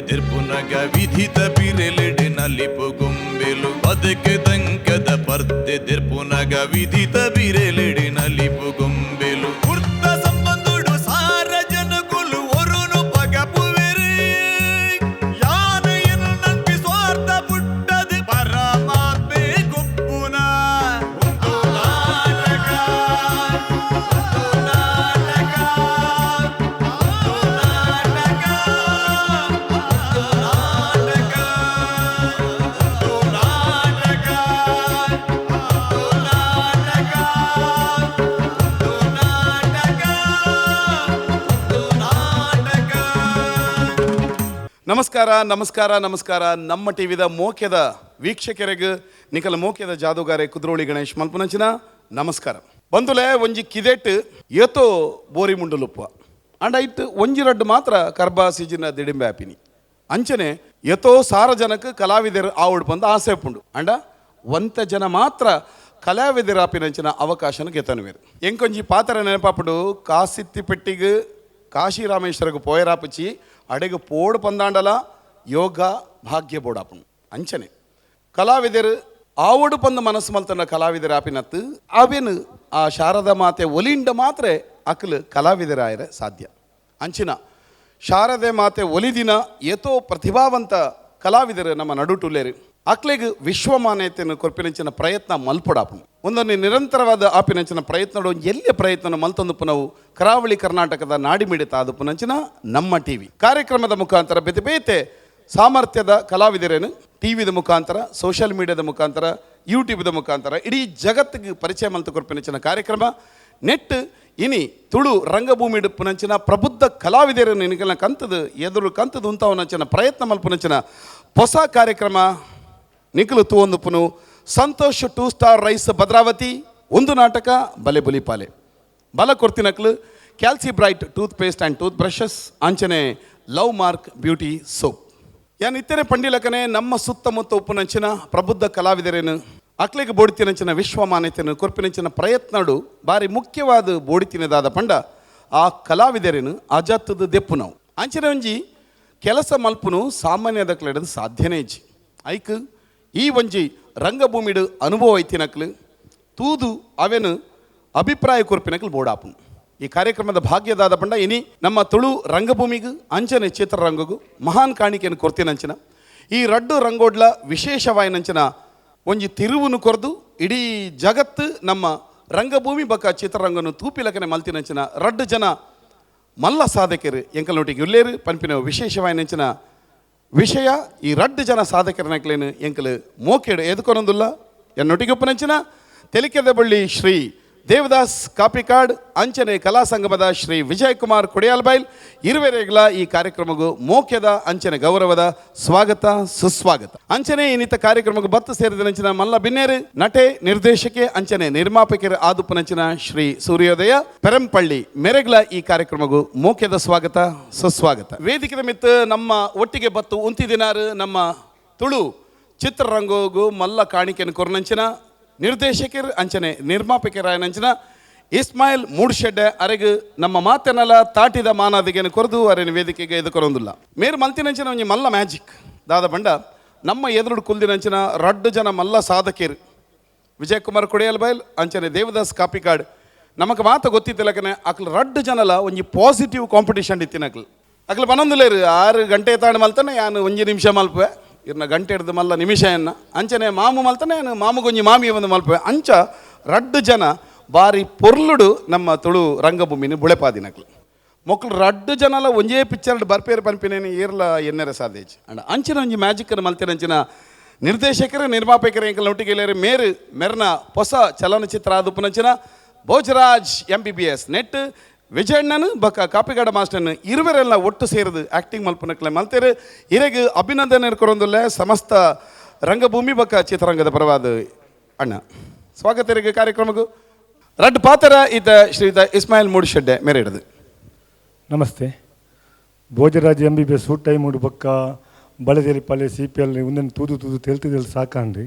ದೆರ್ಪುನಗ ವಿಧಿತ ಬಿರೆಲೆಡೆ ನಲಿಪು ಗೊಂಬೆಲು. ಬದುಕು ದಂಕದ ಪರ್ದೆ ದೆರ್ಪುನಗ ವಿಧಿತ ಬಿರೆಲೆಡೆ ನಲಿಪು ಗೊಂಬೆಲು. ಕುರ್ತ ಸಂಬಂಧುಡು ಸಾರ ಜನಕುಲು ಒರುನು ಪಗಪುವೆರು. ಯಾನ ಎನ್ನಂಪಿ ಸ್ವಾರ್ಥ ಪುಟ್ಟದು ಪರಮಾತ್ಮೆ ಗೊಪ್ಪುನ. ಒಂದು ನಾಟಕ, ಒಂದು ನಾಟಕ, ಒಂದು ನಾಟಕ, ಒಂದು ನಾಟಕ, ಒಂದು ನಾಟಕ, ಒಂದು ನಾಟಕ, ಒಂದು ನಾಟಕ, ಒಂದು ನಾಟಕ. ನಮಸ್ಕಾರ, ನಮಸ್ಕಾರ, ನಮಸ್ಕಾರ. ನಮ್ಮ ಟಿವಿದ ಮೋಕ್ಯದ ವೀಕ್ಷಕರಿಗೆ ನಿಕಲ ಮೋಕ್ಯದ ಜಾದೂಗಾರೆ ಕುದ್ರೋಳಿ ಗಣೇಶ್ ಮಲ್ಪನಂಚಿನ ನಮಸ್ಕಾರ. ಬಂದುಲೆ ಒಂಜಿ ಕಿದೆಟ್ ಏತೋ ಬೋರಿ ಮುಂಡಲುಪ್ಪ ಅಂಡ ಇಟ್ಟು ಒಂಜಿ ರಡ್ಡು ಮಾತ್ರ ಕರ್ಬಾ ಸಿಜಿನ ದಿಡಿಂಬೆ ಆಪಿನಿ. ಅಂಚನೆ ಏತೋ ಸಾರ ಜನಕ್ಕೆ ಕಲಾವಿದರು ಆವುಡ್ ಬಂದು ಆಸೆ ಪುಂಡು ಅಂಡ ಒಂತ ಜನ ಮಾತ್ರ ಕಲಾವಿದರಾಪಿನಂಚಿನ ಅವಕಾಶನ ಗೆತನುವೇರು. ಎಂಕೊಂಜಿ ಪಾತ್ರ ನೆನಪಾಪುಡು. ಕಾಸಿತ್ತಿ ಪೆಟ್ಟಿಗೆ ಕಾಶಿ ರಾಮೇಶ್ವರಗೆ ಪೋಯರಾಪಚಿ ಅಡೆಗೆ ಪೋಡು ಪಂದಾಂಡಲ ಯೋಗ ಭಾಗ್ಯ ಬೋಡಾಪುಂಡು. ಅಂಚನೆ ಕಲಾವಿದರು ಆವಡು ಪಂದ ಮನಸ್ಸು ಮಲ್ತನ ಕಲಾವಿದರಾಪಿನತ್ತು ಅವೇನು ಆ ಶಾರದಾ ಮಾತೆ ಒಲಿಂಡ ಮಾತ್ರ ಅಕಲು ಕಲಾವಿದರಾಯರ ಸಾಧ್ಯ. ಅಂಚಿನ ಶಾರದೆ ಮಾತೆ ಒಲಿದಿನ ಏತೋ ಪ್ರತಿಭಾವಂತ ಕಲಾವಿದರು ನಮ್ಮ ನಡುಟುಲ್ಲೇರು. ಅಕ್ಲೆಗ್ ವಿಶ್ವಮಾನ್ಯತೆಯನ್ನು ಕೊರ್ಪಿನಂಚಿನ ಪ್ರಯತ್ನ ಮಲ್ಪೊಡಾಪುಂಡು. ಒಂದೊಂದು ನಿರಂತರವಾದ ಆಪಿನಂಚಿನ ಪ್ರಯತ್ನ, ಎಲ್ಲಿಯ ಪ್ರಯತ್ನ ಮಲ್ತೊಂದು ಪುನವು ಕರಾವಳಿ ಕರ್ನಾಟಕದ ನಾಡಿಮಿಡಿತ ಆದ ಪುನಂಚಿನ ನಮ್ಮ ಟಿವಿ ಕಾರ್ಯಕ್ರಮದ ಮುಖಾಂತರ ಬೇತೆ ಬೇತೆ ಸಾಮರ್ಥ್ಯದ ಕಲಾವಿದರೇನು ಟಿವಿದ ಮುಖಾಂತರ, ಸೋಷಿಯಲ್ ಮೀಡಿಯಾದ ಮುಖಾಂತರ, ಯೂಟ್ಯೂಬ್ದ ಮುಖಾಂತರ ಇಡೀ ಜಗತ್ತಿಗೆ ಪರಿಚಯ ಮಲ್ತು ಕೊರ್ಪಿನಂಚಿನ ಕಾರ್ಯಕ್ರಮ ನೆಟ್. ಇನಿ ತುಳು ರಂಗಭೂಮಿ ಪುನಂಚಿನ ಪ್ರಬುದ್ಧ ಕಲಾವಿದರು ನಿನಗೆಲ್ಲ ಕಂತದ ಎದುರು ಕಂತದ ಉಂತಾವನಂಚಿನ ಪ್ರಯತ್ನ ಮಲ್ಪುನಂಚಿನ ಹೊಸ ಕಾರ್ಯಕ್ರಮ ನಿಖಲು ತೂವೊಂದು ಪುನು. Santosh two star rice Bhadravati, ಒಂದು ನಾಟಕ ಬಲೆ ಬುಲಿಪಾಲೆ ಬಲ ಕೊರ್ತಿನಕ್ಲು ಕ್ಯಾಲ್ಸಿ bright tooth paste and tooth brushes, ಅಂಚನೆ love mark beauty soap. ಯಾನ್ ಇತ್ತನೆ ಪಂಡಿಲಕನೆ ನಮ್ಮ ಸುತ್ತಮುತ್ತ ಉಪ್ಪುನಂಚಿನ ಪ್ರಬುದ್ಧ ಕಲಾವಿದರೇನು ಅಕ್ಲೆಗೆ ಬೋಡಿತಿನಂಚಿನ ವಿಶ್ವಮಾನ್ಯತೆಯನ್ನು ಕೊರ್ಪಿನಂಚಿನ ಪ್ರಯತ್ನಡು ಬಾರಿ ಮುಖ್ಯವಾದ ಬೋಡಿತಿನದಾದ ಪಂಡ ಆ ಕಲಾವಿದರೇನು ಅಜತ್ತದ ದೆಪ್ಪು ನಾವು. ಅಂಚನೆ ಒಂಜಿ ಕೆಲಸ ಮಲ್ಪುನು ಸಾಮಾನ್ಯದಕ್ಲೆಡದು ಸಾಧ್ಯನೇ ಇಜ್ಜಿ. ಐಕ್ ಈ ಒಂಜಿ ರಂಗಭೂಮಿಡು ಅನುಭವ ಐತಿನಕ್ಲು ತೂದು ಅವೇನು ಅಭಿಪ್ರಾಯ ಕೊರ್ಪಿನಕ್ಲು ಬೋಡಾಪುನು. ಈ ಕಾರ್ಯಕ್ರಮದ ಭಾಗ್ಯದಾದ ಪಂಡ ಇನಿ ನಮ್ಮ ತುಳು ರಂಗಭೂಮಿಗೂ ಅಂಚನೆ ಚಿತ್ರರಂಗಗೂ ಮಹಾನ್ ಕಾಣಿಕೆಯನ್ನು ಕೊರ್ತಿನಂಚಿನ ಈ ರಡ್ಡು ರಂಗೋಡ್ಲ ವಿಶೇಷವಾಯಿನಂಚಿನ ಒಂಜಿ ತಿರುವುನು ಕೊರ್ದು ಇಡೀ ಜಗತ್ತು ನಮ್ಮ ರಂಗಭೂಮಿ ಬಕ್ಕ ಚಿತ್ರರಂಗನು ತೂಪಿಲಕನೆ ಮಲ್ತಿನಂಚಿನ ರಡ್ಡು ಜನ ಮಲ್ಲ ಸಾಧಕರು ಎಂಕಲ್ನೊಟ್ಟಿಗೆ ಉಲ್ಲೇರು ಪನ್ಪಿನ ವಿಶೇಷವಾಯಿನಂಚಿನ ವಿಷಯ. ಈ ರಡ್ಡು ಜನ ಸಾಧಕರನಕ್ಲೇನು ಎಂಕಲು ಮೋಕೆಡು ಎದುಕೊನೊಂದುಲ್ಲ. ಎನ್ನೊಟ್ಟಿಗೆ ಉಪ್ಪನಂಚಿನ ತೆಲಿಕೆದಬಳ್ಳಿ ಶ್ರೀ ದೇವದಾಸ್ ಕಾಪಿಕಾಡ್, ಅಂಚನೆ ಕಲಾ ಸಂಗಮದ ಶ್ರೀ ವಿಜಯ್ ಕುಮಾರ್ ಕೊಡಿಯಾಲ್ಬೈಲ್ ಇರುವೆರೆಗಳ ಈ ಕಾರ್ಯಕ್ರಮಗೂ ಮೋಕ್ಯದ ಅಂಚನೆ ಗೌರವದ ಸ್ವಾಗತ ಸುಸ್ವಾಗತ. ಅಂಚನೆ ಇನ್ನಿತ ಕಾರ್ಯಕ್ರಮಕ್ಕೆ ಬತ್ತು ಸೇರಿದ ನಂಚಿನ ಮಲ್ಲ ಬಿನ್ನೇರು, ನಟೆ, ನಿರ್ದೇಶಕೆ, ಅಂಚನೆ ನಿರ್ಮಾಪಕರ ಆದುಪ್ಪನಂಚಿನ ಶ್ರೀ ಸೂರ್ಯೋದಯ ಪೆರಂಪಳ್ಳಿ ಮೆರೆಗ್ಲ ಈ ಕಾರ್ಯಕ್ರಮಗೂ ಮೋಕ್ಯದ ಸ್ವಾಗತ ಸುಸ್ವಾಗತ. ವೇದಿಕೆದ ಮಿತ್ತು ನಮ್ಮ ಒಟ್ಟಿಗೆ ಬತ್ತು ಉಂತಿದಿನಾರು ನಮ್ಮ ತುಳು ಚಿತ್ರರಂಗೋಗು ಮಲ್ಲ ಕಾಣಿಕೆಯನ್ನು ಕೊರ್ನಂಚಿನ ನಿರ್ದೇಶಕರು ಅಂಚನೆ ನಿರ್ಮಾಪಕರಾಯನಂಚಿನ ಇಸ್ಮಾಯಿಲ್ ಮೂಡ್ಶೆಡ್ಡೆ ಅರೆಗ್ ನಮ್ಮ ಮಾತೆನಲ ತಾಟಿದ ಮಾನಾದಿಗೆನ ಕೊರದು ಅರೆನ ವೇದಿಕೆಗೆ ಎದುಕೊರೊಂದಿಲ್ಲ. ಮೇರು ಮಲ್ತಿನಂಚಿನ ಒಂಜಿ ಮಲ್ಲ ಮ್ಯಾಜಿಕ್ ದಾದ ಬಂಡ ನಮ್ಮ ಎದುರುಡು ಕುಲ್ದಿನಂಚಿನ ರಡ್ಡು ಜನ ಮಲ್ಲ ಸಾಧಕರು ವಿಜಯ್ ಕುಮಾರ್ ಕೊಡಿಯಲ್ ಬೈಲ್, ಅಂಚನೆ ದೇವದಾಸ್ ಕಾಪಿಕಾಡ್. ನಮಕ್ ಮಾತ ಗೊತ್ತಿತ್ತಿಲ್ಲಕನೆ ಅಕ್ಲು ರಡ್ಡು ಜನಲ ಒಂಜಿ ಪಾಸಿಟಿವ್ ಕಾಂಪಿಟಿಷನ್ ಇತ್ತಿನಕ್ಲು. ಅಕ್ಲು ಪನೊಂದುಲೇರು, 6 ಗಂಟೆ ತಾಣ ಮಲ್ತಾನೆ, ಯಾನು ಒಂಜಿ ನಿಮಿಷ ಮಲ್ಪುವೆ, ಇರ್ನ ಗಂಟೆ ಹಿಡ್ದು ಮಲ್ಲ ನಿಮಿಷ ಎನ್ನ, ಅಂಚನೆ ಮಾಮು ಮಲ್ತಾನೆ, ಯಾನು ಮಾಮುಗೊಂಜಿ ಮಾಮಿ ಒಂದು ಮಲ್ಪುವೆ. ಅಂಚ ರಡ್ಡು ಜನ ಬಾರಿ ಪೊರ್ಲುಡು ನಮ್ಮ ತುಳು ರಂಗಭೂಮಿನ ಬುಳೆಪಾದಿನಕ್ಲು. ಮೊಕ್ಲು ರಡ್ಡು ಜನಲ ಒಂಜೇ ಪಿಕ್ಚರ್ ಬರ್ಪೇರು ಪನ್ಪಿನೇನು ಏರ್ಲ ಎನ್ನೆರ ಸಾಧ್ಯ. ಅಂಡ ಅಂಚಿನ ಒಂಜಿ ಮ್ಯಾಜಿಕ್ ಮಲ್ತಿನಂಚಿನ ನಿರ್ದೇಶಕರು ನಿರ್ಮಾಪಕರು ಎಂಕಲ್ ಒಟ್ಟಿಗೆ ಮೇರು ಮೆರ್ನ ಹೊಸ ಚಲನಚಿತ್ರ ಆದುಪ್ಪುನಂಚಿನ ಭೋಜರಾಜ್ ಎಂಬಿಬಿಎಸ್ ನೆಟ್ ವಿಜಯಣ್ಣನು ಬಕ್ಕ ಕಾಪಿಗಾಡ ಮಾಸ್ಟರ್ನ ಇರುವರೆಲ್ಲ ಒಟ್ಟು ಸೇರಿದು ಆಕ್ಟಿಂಗ್ ಮಲ್ಪನಕ್ಲೆ ಮಲ್ತೇರು. ಇರೆಗ್ ಅಭಿನಂದನೆ ಕೊರೊಂದುಲ್ಲೆ ಸಮಸ್ತ ರಂಗಭೂಮಿ ಬಕ್ಕ ಚಿತ್ರರಂಗದ ಪರವಾದ. ಅಣ್ಣ, ಸ್ವಾಗತ ಇರೆಗ್ ಕಾರ್ಯಕ್ರಮಕ್ಕೂ. ರಡ್ಡು ಪಾತ್ರ ಈತ ಶ್ರೀಯುತ ಇಸ್ಮಾಯಿಲ್ ಮೂಡುಶೆಡ್ಡೆ ಮೇರೆ. ನಮಸ್ತೆ. ಭೋಜರಾಜ್ ಎಂಬಿಬಿಎಸ್ ಟೈಮ್ ಬೊಕ್ಕ ಬಳೆದೇರಿ ಪಾಲೆ ಸಿಪಿಎಲ್ ಉಂದೆನ್ ತೂದು ತೂದು ತೆಲ್ತಿದೆಲ್ ಸಾಕಾಂಡ್.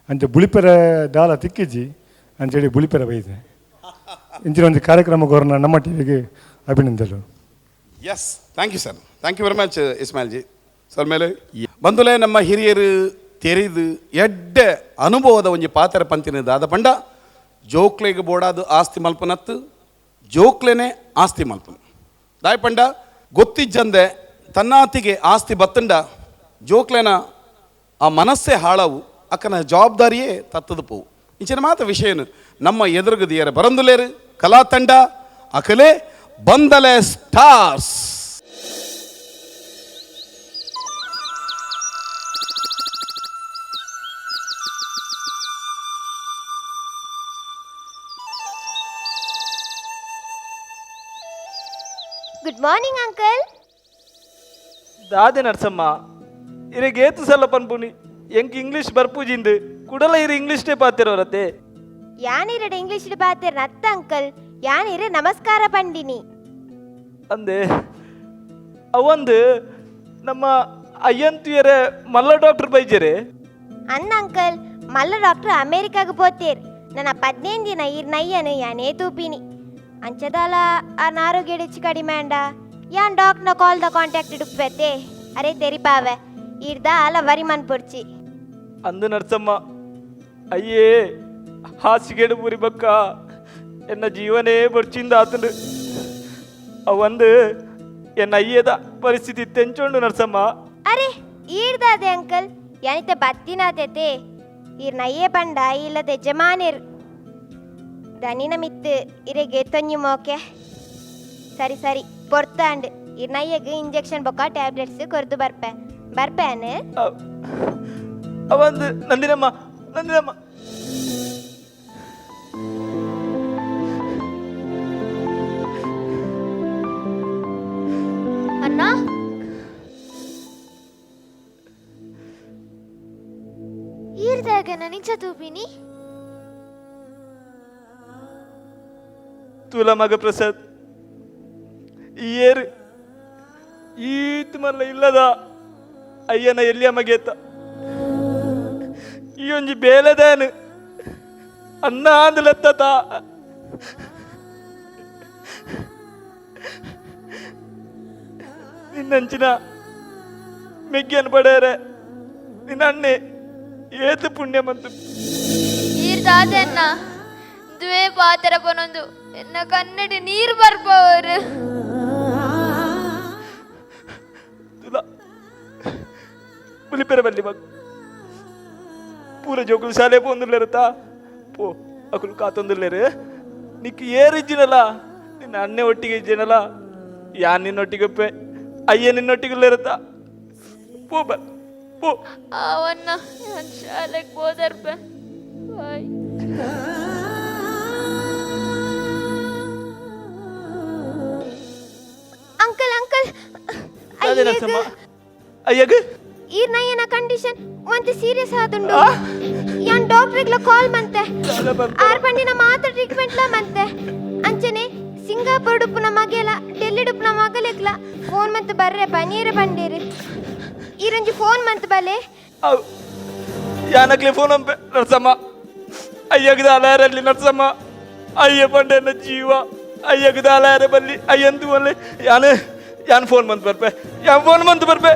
ಅಂಚ ಬುಳಿಪೆರೆ ದಾಲ ತಿಕ್ಕಿಜಿ ಅಂಚೇಳಿ ಬುಳಿಪೆರೆ ಬೈದೆ. ಇಂಚಿನ ಒಂದು ಕಾರ್ಯಕ್ರಮ ಕೊರ್ನ ನಮ್ಮ ಟಿವಿಗೆ ಅಭಿನಂದನೆಗಳು. Yes, thank you sir, thank you very much Ismail G. Sir ಮೇಲೆ ಬಂದುಲೆ ನಮ್ಮ ಹಿರಿಯರು ತೆರೆದು ಎಡ್ಡೆ ಅನುಭವದ ಒಂಜಿ ಪಾತ್ರ ಪಂತಿನ ದಾದ ಪಂಡ ಜೋಕ್ಲೆಗ್ ಬೋಡಾದು ಆಸ್ತಿ ಮಲ್ಪನತ್ತು ಜೋಕ್ಲೆನೆ ಆಸ್ತಿ ಮಲ್ಪನ ದಾಯ್ ಪಂಡ ಗೊತ್ತಿಜ್ಜಂದೆ ತನ್ನಾತಿಗೆ ಆಸ್ತಿ ಬತ್ತಂಡ ಜೋಕ್ಲೆನ ಆ ಮನಸ್ಸೇ ಹಾಳವು ಅಕ್ಕನ ಜವಾಬ್ದಾರಿಯೇ ತತ್ತದ ಪೋವು. ಇಂಚಿನ ಮಾತ ವಿಷಯನು ನಮ್ಮ ಎದುರುಗದಿಯರ ಬರಂದುಲೇರು ಕಲಾ ತಂಡ ಅಕಲೆ ಬಂದಲೆ stars. Good morning uncle. ದಾದೆ ನರ್ಸಮ್ಮ ಇರೆಗ್ ಏತು ಸಲ ಪನ್ಪುನಿ ಎಂಕ್ ಇಂಗ್ಲೀಷ್ ಬರ್ಪೂಜಿಂದು ಕುಡಲ ಇರು ಇಂಗ್ಲೀಷ್ ಪಾತಿರೋರತೆ. ಯಾನಿರಡ ಇಂಗ್ಲೀಷ್ ಬಾತೇರ್ ನತ್ತ ಅಂಕಲ್, ಯಾನಿರ ನಮಸ್ಕಾರ ಪಂಡಿನಿ. ಅಂದೆ ಅವಂದು ನಮ್ಮ ಅಯ್ಯಂತಿಯರೆ ಮಲ್ಲ ಡಾಕ್ಟರ್ ಬೈಜರೆ. ಅನ್ನ ಅಂಕಲ್, ಮಲ್ಲ ಡಾಕ್ಟರ್ ಅಮೇರಿಕಾಗ ಪೋತೇರ್. ನನ್ನ 15 ದಿನ ಇರ್ ನಯ್ಯನು ಯಾನೇ ತೂಪಿನಿ. ಅಂಚದಾಲ ಆರ್ನ ಆರೋಗ್ಯ ಹೆಚ್ಚು ಕಡಿಮೆ ಅಂಡ ಯಾನ್ ಡಾಕ್ಟರ್ನ ಕಾಲ್ the contact ಇಡುಪ್ಪೆ. ಅರೆ ತೆರಿಪಾವೆ ಇರ್ದ ಅಲ ವರಿ ಮನ್ಪೊಡ್ಚಿ. ಅಂದು ನರ್ಸಮ್ಮ ಅಯ್ಯೇ ಹಾಸಿಗೆಡು ಪುರಿ ಬಕ್ಕ ಎನ್ನ ಜೀವನೇ ಬೊಡ್ಚಿಂದ ಆತಂಡು. ಅವಂದು ಎನ್ನ ಅಯ್ಯದ ಪರಿಸ್ಥಿತಿ ತೆಂಚೊಂಡು ನರ್ಸಮ್ಮ. ಅರೆ ಈರ್ದಾದೆ ಅಂಕಲ್, ಯಾನಿತ ಬತ್ತಿನಾತೆ ಈರ್ ನಯ್ಯೆ ಪಂಡ ಇಲ್ಲದ ಯಜಮಾನಿರ್ ದನಿನ ಮಿತ್ತು ಇರೆಗೆ ತೊಂಜಿ ಮೋಕೆ. ಸರಿ ಸರಿ ಪೊರ್ತಾಂಡ್ ಇರ್ ನಯ್ಯಗ್ ಇಂಜೆಕ್ಷನ್ ಬೊಕ್ಕ ಟ್ಯಾಬ್ಲೆಟ್ಸ್ ಕೊರ್ದು ಬರ್ಪೆ ಬರ್ಪೇನು. ಅವಂದು ನಂದಿನಮ್ಮ ನಂದಿನಮ್ಮ. ಅಣ್ಣ ಈರ್ದಾಗ ನಿಂಚ ತೂಪಿನಿ. ತುಲ ಮಗ ಪ್ರಸಾದ್ ಏರು ಈತ್ ಮಲ್ಲ ಇಲ್ಲದ ಅಯ್ಯನ ಎಲ್ಲಿಯ ಮಗೇತ ಈ ಒಂಜಿ ಬೇಲೆದೇನು ಅನ್ನ ಅಂದಲೆತ್ತ. ನಿನ್ನಂಚಿನ ಮೆಗ್ಗಿಯನ್ನು ಪಡೆಯರೆ ನಿನ್ನ ಅಣ್ಣೆ ಏತು ಪುಣ್ಯ ಬಂತು. ಈರ್ದಾದೆನ್ನ ದ್ವೇ ಪಾತ್ರ ಪನೊಂದು ಎನ್ನ ಕನ್ನಡಿ ನೀರು ಬರ್ಪವರು. ತುಲ ಪುಲಿಪೆರೆ ಬಲ್ಲಿ ಮಗ ಪೂರ ಜೋಕುಲು ಶಾಲೆ ಪೋಂದುಲ್ಲೇರುತ್ತಾ ಪೋ ಅಕುಲು ಕಾತೊಂದುಲ್ಲೇರು ನಿಕ್ ಏರು ಇಜ್ಜಿನಲ್ಲ ನಿನ್ನ ಅಣ್ಣೆ ಒಟ್ಟಿಗೆ ಇಜ್ಜಿನಲ್ಲ ಯಾನ್ ನಿನ್ನೊಟ್ಟಿಗೆ ಒಪ್ಪೆ ಅಯ್ಯ ನಿನ್ನೊಟ್ಟಿಗೆ ಇರುತ್ತಾ ಪೋ ಬ ಪೋ. ಅವನ್ನ ನಾನು ಶಾಲೆಗೆ ಹೋದರ್ಪೆ. ಬಾಯ್. ಅಂಕಲ್ ಅಂಕಲ್ ಅದೇ ನರಸಮ್ಮ ಅಯ್ಯಗ ಈರ್ ನಯ್ಯನ ಕಂಡೀಷನ್ ಒಂತೆ ಸೀರಿಯಸ್ ಆದುಂಡು. ಯಾನ್ ಡಾಕ್ಟರ್ಗ್ಲ ಕಾಲ್ ಮಂತೆ. ಆರ್ ಪಂಡಿನ ಮಾತ್ರ ಟ್ರೀಟ್ಮೆಂಟ್ ಲ ಮಂತೆ. ಅಂಚನೆ ಸಿಂಗಾಪುರ ಡುಪ್ಪುನ ಮಗೆಲ ಡೆಲ್ಲಿ ಡುಪ್ಪುನ ಮಗಲೆಗ್ಲ ಫೋನ್ ಮಂತ್ ಬರ್ರೆ ಪನೀರ ಬಂಡೇರು. ಈರಂಜಿ ಫೋನ್ ಮಂತ್ ಬಲೆ. ಅವ್ ಯಾನಕ್ಲೆ ಫೋನ್ ಅಂಪೆ ನರಸಮ್ಮ ಅಯ್ಯಗದ ಅಲಾರಲ್ಲಿ ನರಸಮ್ಮ ಅಯ್ಯ ಪಂಡೆನ ಜೀವ ಅಯ್ಯಗದ ಅಲಾರ ಬಲ್ಲಿ ಅಯ್ಯಂದು ಒಲ್ಲೆ ಯಾನು ಯಾನ್ ಫೋನ್ ಬಂತು ಬರ್ಪೆ ಯಾನ್ ಫೋನ್ ಬಂತು ಬರ್ಪೆ.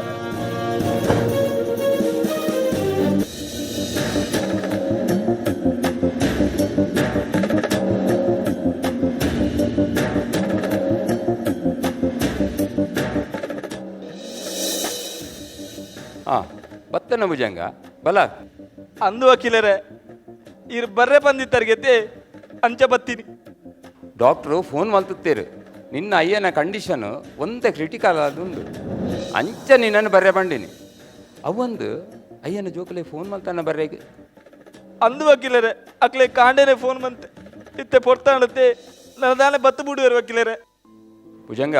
ಹಾಂ ಬತ್ತನ ಭುಜಂಗ ಬಲ. ಅಂದು ವಕೀಲರೇ ಇರ್ ಬರ್ರೆ ಬಂದಿತ್ತರ್ಗೆತೆ ಅಂಚ ಬತ್ತೀನಿ. ಡಾಕ್ಟ್ರು ಫೋನ್ ಮಲ್ತುತ್ತೇರು ನಿನ್ನ ಅಯ್ಯನ ಕಂಡೀಷನ್ ಒಂದೇ ಕ್ರಿಟಿಕಲ್ ಆದುಂಡು ಅಂಚ ನಿನ್ನನ್ನು ಬರ್ರೆ ಬಂಡಿನಿ. ಅವೊಂದು ಅಯ್ಯನ ಜೋಕುಲೆ ಫೋನ್ ಮಲ್ತಾನ ಬರ್ರೆಗೆ. ಅಂದು ವಕೀಲರೇ ಅಕ್ಲೆ ಕಾಂಡೇನೆ ಫೋನ್ ಬಂತೆ ಇತ್ತೆ ಪೊರ್ತಾಣತ್ತೆ ನನದಾನೆ ಬತ್ತು ಬಿಡುವರು ವಕೀಲರೇ. ಭುಜಂಗ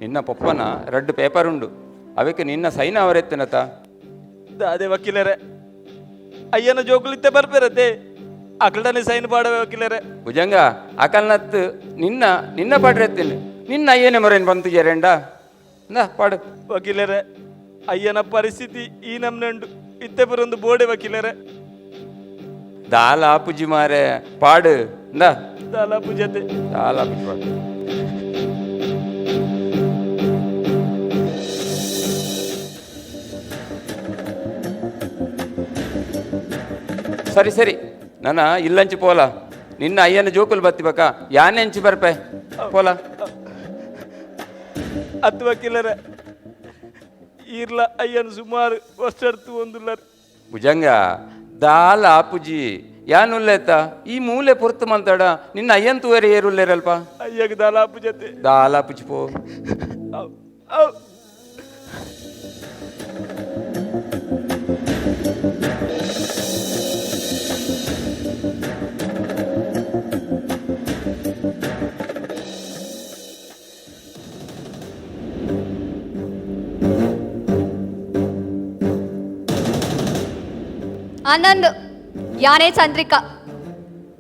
ನಿನ್ನ ಪೊಪ್ಪನ ರಡ್ಡು ಪೇಪರ್ ಉಂಡು ಅವಕ್ಕೆ ನಿನ್ನ ಸೈನ್ ಅವರೆತ್ತನತ. ಅದೇ ವಕೀಲರೇ ಅಯ್ಯನ ಜೋಕುಲಿತ್ತೆ ಬರ್ಪೇರತ್ತೆ ಅಕ್ಲಡನೆ ಸೈನ್ ಪಾಡವೆ ವಕೀಲರೇ. ಭುಜಂಗ ಅಕಲ್ನತ್ತು ನಿನ್ನ ನಿನ್ನ ಪಾಡ್ರೆತ್ತೇನೆ ನಿನ್ನ ಅಯ್ಯನ ಮೊರೇನು ಬಂತು ಜರೆಂಡ ನಾ ಪಾಡು. ವಕೀಲರೇ ಅಯ್ಯನ ಪರಿಸ್ಥಿತಿ ಈ ನಮ್ನಂಡು ಇತ್ತೆ ಬರೊಂದು ಬೋಡೆ ವಕೀಲರೇ. ದಾಲ ಪುಜಿ ಮಾರೆ ಪಾಡು ಇಂದ. ದಾಲ ಪೂಜತೆ. ದಾಲ ಪುಜಿ ಪಾಡು. ಸರಿ ಸರಿ ನನ್ನ ಇಲ್ಲಂಚಿ ಪೋಲ ನಿನ್ನ ಅಯ್ಯನ ಜೋಕುಲು ಬತ್ತಿ ಬಕ್ಕ ಯಾನೆ ಅಂಚಿ ಬರ್ಪೆ ಪೋಲ. ಅತ್ತು ವಕೀಲರ ಈರ್ಲ ಅಯ್ಯನ ಸುಮಾರು ವರ್ಷಡ್ತು ಒಂದುಲ್ಲರ್. ಭುಜಂಗ ದಾಲ ಆಪುಜಿ ಯಾನುಲ್ಲೇತ ಈ ಮೂಲೆ ಪೊರ್ತು ಮಂತಾಡ ನಿನ್ನ ಅಯ್ಯನ್ ತೂವರೆ ಏರುಲ್ಲೇರಲ್ಪ. ಅಯ್ಯಗ್ ದಾಲ ಆಪುಜತೆ. ದಾಲ ಆಪುಜಿ ಪೋ. ಅವ್ ಅವ್ ಆನಂದ್ ಯಾನೇ ಚಂದ್ರಿಕಾ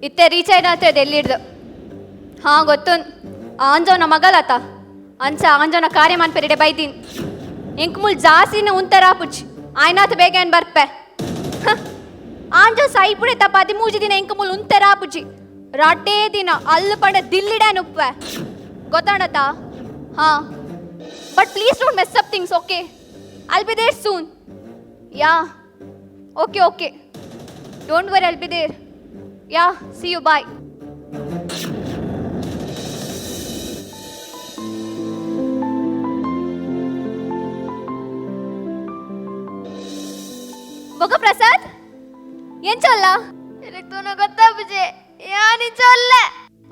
ಇತ್ತೆ ರೀಚ್ అయినತ್ತೆ ಡೆಲ್ಲಿಡ್ದು. ಹಾಂ ಗೊತ್ತು, ಆಂಜೋನ ಮಗಲತ ಅಂಚ ಆಂಜೋನ ಕಾರ್ಯ ಮನ್ಪೆರಿಡೆ ಬೈದೀನ್. ಇಂಕ್ ಮುಲ್ ಜಾಸ್ತಿನ ಉಂತರ ಪುಚ್ ಆಯ್ನಾತ ಬೇಗ ಏನ್ ಬರ್ಪೆ. ಆಂಜೋ ಸೈಪುಡೆ ತಪ್ಪ 13 ದಿನ ಇಂಕ್ ಮುಲ್ ಉಂತರ ಪುಚಿ ರಡ್ಡೇ ದಿನ ಅಲ್ಲು ಪಂಡ ದಿಲ್ಲಿಡೇನ್ ಉಪ್ಪೆ ಗೊತ್ತಾಣತ. ಹಾಂ but please don't mess up things, okay? I'll be there soon. Yeah okay okay, don't worry, I'll be there. Yeah see you, bye. ಬೊಕ ಪ್ರಸಾದ್ ಎಂಚಲ್ಲ ಎನಕ್ ಗೊತ್ತಾಪುಜೆ ಯಾನಿಂಚೊಲ್ಲೆ.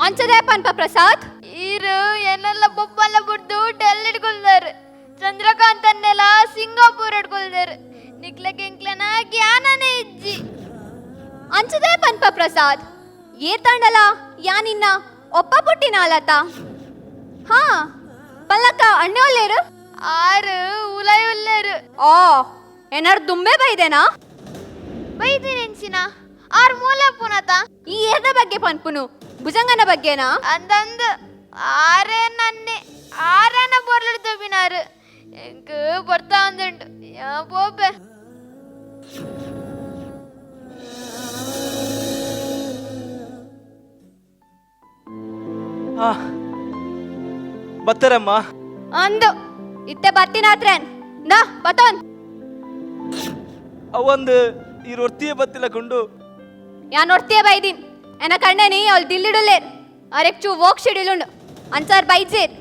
ಅಂಚದೇ ಪನ್ಪ ಪ್ರಸಾದ್. ಈರು ಎನ್ನೆಲ್ಲ ಬೊಪ್ಪಲ್ಲ ಬುಡ್ದು ಡೆಲ್ಲಿ ಇಟ್ಕೊಳ್ದಾರೆ, ಚಂದ್ರಕಾಂತ್ ಅನ್ನೆಲ್ಲ ಸಿಂಗಾಪುರ್ ಇಟ್ಕೊಳ್ದಾರೆ, ನಿಕ್ಲೆ ಕಿಂಕ್ಲೆನ ಜ್ಞಾನನೇ ಇಜ್ಜಿ. ಅಂಚದೇ ಪನ್ಪ ಪ್ರಸಾದ್. ಏರ್ತಾಂಡಲ ಯಾನಿನ್ನ ಒಪ್ಪ ಪುಟ್ಟಿನ ಅಲತ. ಹಾ ಪಲ್ಲಕ್ಕ ಅಣ್ಣೆ ಒಲ್ಲೇರು? ಆರು ಉಲೈ ಉಲ್ಲೇರು. ಆ ಏನಾರು ದುಂಬೆ ಬೈದೇನಾ? ಬೈದಿನೆನ್ಸಿನ ಆರ್ ಮೂಲೆ ಪುನತ. ಈ ಏರ್ನ ಬಗ್ಗೆ ಪನ್ಪುನು ಭುಜಂಗನ ಬಗ್ಗೆನಾ? ಅಂದಂದು ಆರೇ ನನ್ನೆ ಆರೇನ ಬೊರ್ಲಿಡ್ದು ಬಿನಾರು ಎಂಕ್ ಬರ್ತಾ ಅಂದುಂಟು ಯಾ ಪೋಪೆ. ಬತ್ತಾರಮ್ಮ. ಅಂದು ಇತ್ತೆ ಬರ್ತೀನಾತ್ರೇನ್ ನಾ ಬತ್ತೋನ್. ಅವೊಂದು ಈ ರೊಟ್ಟಿಯ ಬತ್ತಿಲ್ಲ ಕೊಂಡು. ಯಾನ್ ಒರ್ತಿಯ ಬೈದೀನ್ ಎನ್ನ ಕಣ್ಣನಿ ಅವಳು ದಿಲ್ಲಿಡುಲ್ಲೇರ್ ಅರೆಕ್ ಚೂ ವರ್ಕ್ ಶೆಡ್ಯೂಲ್ ಉಂಡು ಅನ್ಸಾರ್ ಬೈಜೇರ್.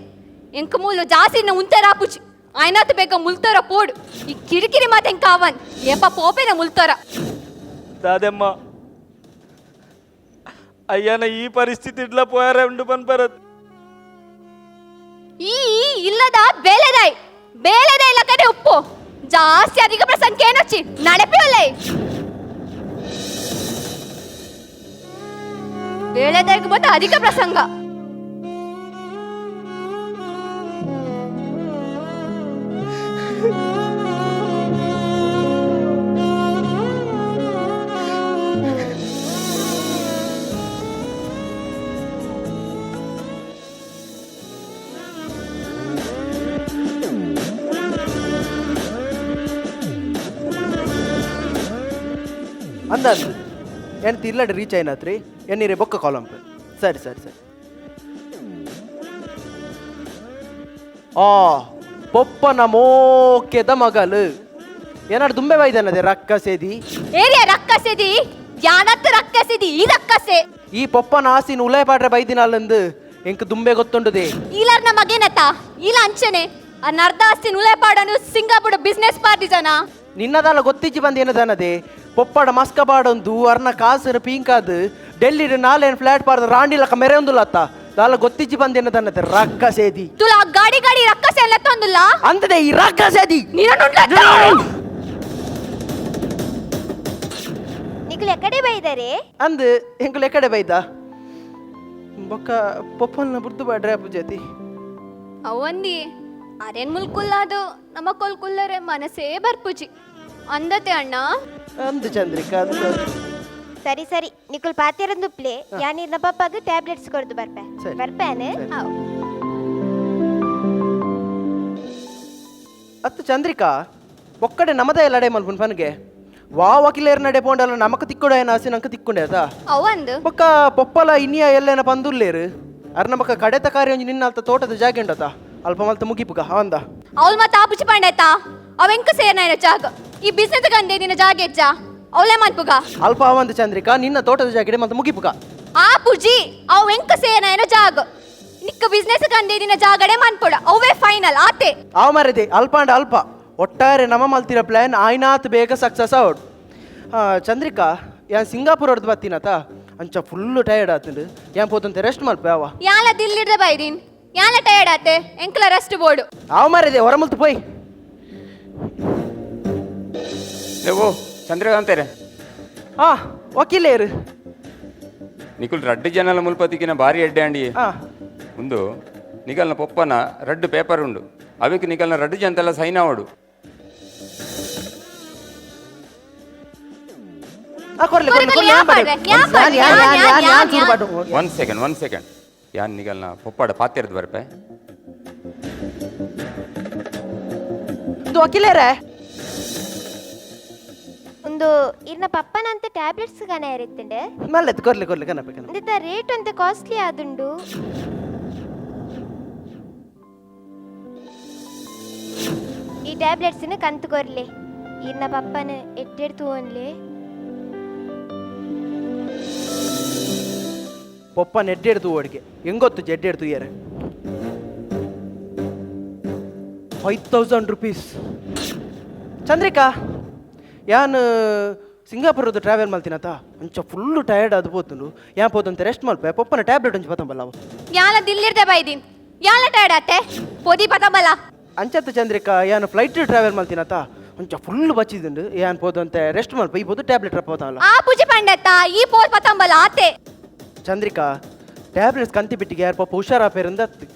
ಎಂಕ್ ಮೂಲು ಜಾಸ್ತಿ ಉಂತರ ಪುಚ್ ಆಯ್ನಾತ್ ಬೇಗ ಮುಲ್ತರ ಪೋಡು ಈ ಕಿರಿಕಿರಿ ಮಾತೆ ಎಂಕ ಅವನ್ ಏಪ ಪೋಪೇನ ಮುಲ್ತರ. ದಾದೆಮ್ಮ ಅಯ್ಯನ ಈ ಪರಿಸ್ಥಿತಿ ಇಡ್ಲ ಪೋಯಾರೆ ಉಂಡು ಪನ್ಪರತ್. ಈ ಇಲ್ಲದ ಬೇಲೆದಾಯ್ ಬೇಲೆದ ಇಲ್ಲ ಕಡೆ ಉಪ್ಪು ಜಾಸ್ತಿ ಅಧಿಕ ಪ್ರಸಂಗ ಏನೊಚ್ಚಿ ನಡೆಪಿಯೊಲ್ಲೈ ಬೇಳೆದಾಯ್ಗೆ ಮತ್ತೆ ಅಧಿಕ ಪ್ರಸಂಗ. ಅಂದಂದು ಏನು ತಿರ್ಲಾಡಿ ರೀಚ್ అయినತ್ರಿ ಎನ್ನೀರೆ ಬೊಕ್ಕ ಕಾಲಂಪ್. ಸರಿ ಸರಿ ಸರಿ. ಆ ಪೊಪ್ಪನ ಮೋಕೆದ ಮಗಲು ಏನಾರು ದುಂಬೆ ಬೈದನದೆ ರಕ್ಕಸೆದಿ. ಏರಿಯಾ ರಕ್ಕಸೆದಿ ಯಾನತ್ತು ರಕ್ಕಸೆದಿ ಈ ರಕ್ಕಸೆ. ಈ ಪೊಪ್ಪನ ಆಸಿನ ಉಲಯ ಪಾಡ್ರೆ ಬೈದಿನ ಅಲ್ಲಂದು ಎಂಕ್ ದುಂಬೆ ಗೊತ್ತುಂಡುದೆ. ಈಲರ್ನ ಮಗೇನತ ಈಲ ಅಂಚನೆ ಆ ನರ್ದ ಆಸ್ತಿನ ಉಲಯ ಪಾಡನು Singapore business party ಜನ. ನಿನ್ನದಲ್ಲ ಗೊತ್ತಿಜ್ಜಿ ಬಂದು ಏನದನದೆ ಪೊಪ್ಪಡ ಮಸ್ಕ ಪಾಡೊಂದು ಅರ್ನ ಕಾಸು ಪೀಂಕಾದು ಡೆಲ್ಲಿಡ್ ನಾಲೇನು ಫ್ಲಾಟ್ ಪಾಡ್ದ ರಾಂಡಿಲಕ್ಕ ಮೆರೆ ಒಂದುಲತ್ತ ದಾಲ ಗೊತ್ತಿಜ್ಜಿ ಬಂದು ಏನದನ್ನತೆ ರಕ್ಕಸೇದಿ. ತುಲ ಗಾಡಿ ಗಾಡಿ ರಕ್ಕಸೆ ಎಲ್ಲ ತಂದುಲ್ಲ ಅಂತದೆ ಈ ರಕ್ಕಸೇದಿ. ನಿಕ್ಲು ಎಕಡೆ ಬೈದಾರೆ? ಅಂದು ಎಂಕುಲು ಎಕಡೆ ಬೈದ ಬೊಕ್ಕ ಪೊಪ್ಪಲ್ನ ಬುರ್ದು ಬಾಡ್ರೆ ಪೂಜಾತಿ. ಅವಂದಿ ಅರೇನ್ ಮುಲ್ಕುಲ್ಲಾದು ನಮ್ಮ ಕೊಲ್ಕುಲ್ಲರೆ ಮನಸ್ಸೇ ಬರ್ಪುಜಿ ಅಂದತೆ ಅಣ್ಣ. ಅಂದು ಚಂದ್ರಿಕಾ ಅಂದು. ಸರಿ ಸರಿ ನಿಕುಲ್ ಪಾತೆರಂದು ಪ್ಲೇ ಯಾನಿರ್ನ ಪಪ್ಪಾಗ ಟ್ಯಾಬ್ಲೆಟ್ಸ್ ಕೊಡ್ದು ಬರ್ಪೆ. ಸರಿ. ಬರ್ಪೇನೆ. ಅತ್ತು ಚಂದ್ರಿಕಾ ಒಕ್ಕಡೆ ನಮ್ಮದೇ ಲಡೆ ಮಲ್ಪುನ್ ಪನ್ಗೆ ವಾ ವಕೀಲೇರ್ ನಡೆ ಪೋಂಡಲ್ಲ ನಮಕ್ ತಿಕ್ಕೊಡ ಏನ ಆಸೆ ನಂಗೆ ತಿಕ್ಕೊಂಡೆ ಅದ. ಅವಂದು ಬೊಕ್ಕ ಪೊಪ್ಪಲ ಇನ್ನಿಯ ಎಲ್ಲೇನ ಪಂದುಲ್ಲೇರು ಅರ್ನ ಬೊಕ್ಕ ಕಡೆತ ಕಾರ್ಯ ಒಂಜಿ ನಿನ್ನ ಅಲ್ತ ತೋಟದ ಜಾಗೆ ಉಂಡತ ಅಲ್ಪ ಮಲ್ತ ಮುಗಿಪುಗ ಅವಂದ. ಅವಳು ಮತ್ತೆ ಆಪುಚಿ ಪಂಡಾಯ್ತಾ ಅವೆಂಕ ಸೇರ್ನ ಜಾಗ ಈ ಬಿಸ್ನೆಸ್ ಗಂದೆ ನಿನ್ನ ಜಾಗ ಹೆಚ್ಚ ಅವಳೆ ಮನ್ಪುಗ. ಅಲ್ಪ ಅವಂದು ಚಂದ್ರಿಕಾ, ನಿನ್ನ ತೋಟದ ಜಾಗಡೆ ಮತ್ತೆ ಮುಗಿಪುಗ. ಆ ಪುಜಿ ಅವು ಎಂಕ ಸೇನ ಏನೋ ಜಾಗ ನಿಕ್ಕ ಬಿಸ್ನೆಸ್ ಕಂದಿನ ಜಾಗಡೆ ಮನ್ಪುಡ, ಅವೇ ಫೈನಲ್ ಆತೆ. ಅವ ಮರದೆ ಅಲ್ಪ ಅಂಡ್ ಅಲ್ಪ ಒಟ್ಟಾರೆ ನಮ್ಮ ಮಲ್ತಿರ ಪ್ಲಾನ್ ಆಯ್ನಾತ್ ಬೇಗ ಸಕ್ಸಸ್ ಔಟ್. ಚಂದ್ರಿಕಾ, ಯಾನ್ ಸಿಂಗಾಪುರ ಹೊಡೆದು ಬತ್ತೀನತ, ಅಂಚ ಫುಲ್ಲು ಟಯರ್ಡ್ ಆತಂಡು, ಯಾನ್ ಪೋತಂತೆ ರೆಸ್ಟ್ ಮಲ್ಪೆ ಅವ. ಯಾಲ ದಿಲ್ಲಿಡ್ದ ಬೈದಿನ್ ಯಾಲ ಟಯರ್ಡ್ ಆತೆ, ಎಂಕಲ ರೆಸ್ಟ್ ಬೋರ್ಡು. ಅವ ಮರದೆ ಹೊರಮಲ್ತು ಪೋಯ್. ಓ ಚಂದ್ರಕಾಂತೇರೆ. ಹಾ ವಕೀಲೇರು. ನಿಕುಲ್ ರಡ್ಡು ಜನಲ ಮುಲ್ಪತಿಕಿನ ಭಾರಿ ಎಡ್ಡೆ ಅಂಡಿ. ಒಂದು ನಿಕಲ್ನ ಪೊಪ್ಪನ ರಡ್ಡು ಪೇಪರ್ ಉಂಡು, ಅವಿಕ್ ನಿಕಲ್ನ ರಡ್ಡು ಜನತೆಲ್ಲ ಸೈನ್ ಆವಡು. ಒನ್ ಸೆಕೆಂಡ್ ಒನ್ ಸೆಕೆಂಡ್, ಯಾನ್ ನಿಕಲ್ನ ಪೊಪ್ಪಾಡ ಪಾತಿರ್ದು ಬರ್ಪೆ. ವಕೀಲೇರೆ ಒಂದು ಇರ್ನ ಪಪ್ಪನಂತೆ ಟ್ಯಾಬ್ಲೆಟ್ಸ್ ಗನ ಇರುತ್ತಂಡೆ. ಮಲ್ಲತ್ತು ಕೊರ್ಲೆ ಕೊರ್ಲೆ ಕನಪೆ ಕನ. ಇಂದಿತ ರೇಟ್ ಅಂತ ಕಾಸ್ಟ್ಲಿ ಆದುಂಡು. ಈ ಟ್ಯಾಬ್ಲೆಟ್ಸ್ ಕಂತು ಕೊರ್ಲೆ, ಇರ್ನ ಪಪ್ಪನ ಎಟ್ಟೆಡ್ತು ಒನ್ಲೆ. ಪೊಪ್ಪನ ಎಡ್ಡೆಡ್ತು ಓಡಿಗೆ ಹೆಂಗೊತ್ತು ಎಡ್ಡೆಡ್ತು ಏರೆ 5000 ರುಪೀಸ್. ಚಂದ್ರಿಕಾ, ಯಾನ್ ಸಿಂಗಾಪುರದ ಟ್ರಾವೆಲ್ ಮಲ್ತಿನತ, ಅಂಚ ಫುಲ್ಲು ಟಯರ್ಡ್ ಅದು ಪೋತುಂಡು, ಯಾನ್ ಪೋತಂತೆ ರೆಸ್ಟ್ ಮಲ್ಪೆ, ಪೊಪ್ಪನ ಟ್ಯಾಬ್ಲೆಟ್ ಒಂಜಿ ಪತಂಬಲ್ಲ. ಯಾಲ ದಿಲ್ಲಿರ್ದೆ ಬೈದಿನ್ ಯಾಲ ಟಯರ್ಡ್ ಆತೆ ಪೋದಿ ಪತಂಬಲ್ಲ. ಅಂಚತ್ತ ಚಂದ್ರಿಕಾ, ಯಾನ್ ಫ್ಲೈಟ್ ಟ್ರಾವೆಲ್ ಮಲ್ತಿನತ, ಅಂಚ ಫುಲ್ಲು ಬಚ್ಚಿದುಂಡು, ಯಾನ್ ಪೋತಂತೆ ರೆಸ್ಟ್ ಮಲ್ಪೆ, ಈ ಪೋದು ಟ್ಯಾಬ್ಲೆಟ್ ಪೋತಲ್ಲ. ಆ ಪೂಜೆ ಪಂಡತ್ತ ಈ ಪೋದ್ ಪತಂಬಲ್ಲ ಆತೆ. ಚಂದ್ರಿಕಾ, ಟ್ಯಾಬ್ಲೆಟ್ಸ್ ಕಂತಿ ಬಿಟ್ಟಿಗೆ ಯಾರು ಪಾಪ ಹುಷಾರಾಪೇರಿಂದ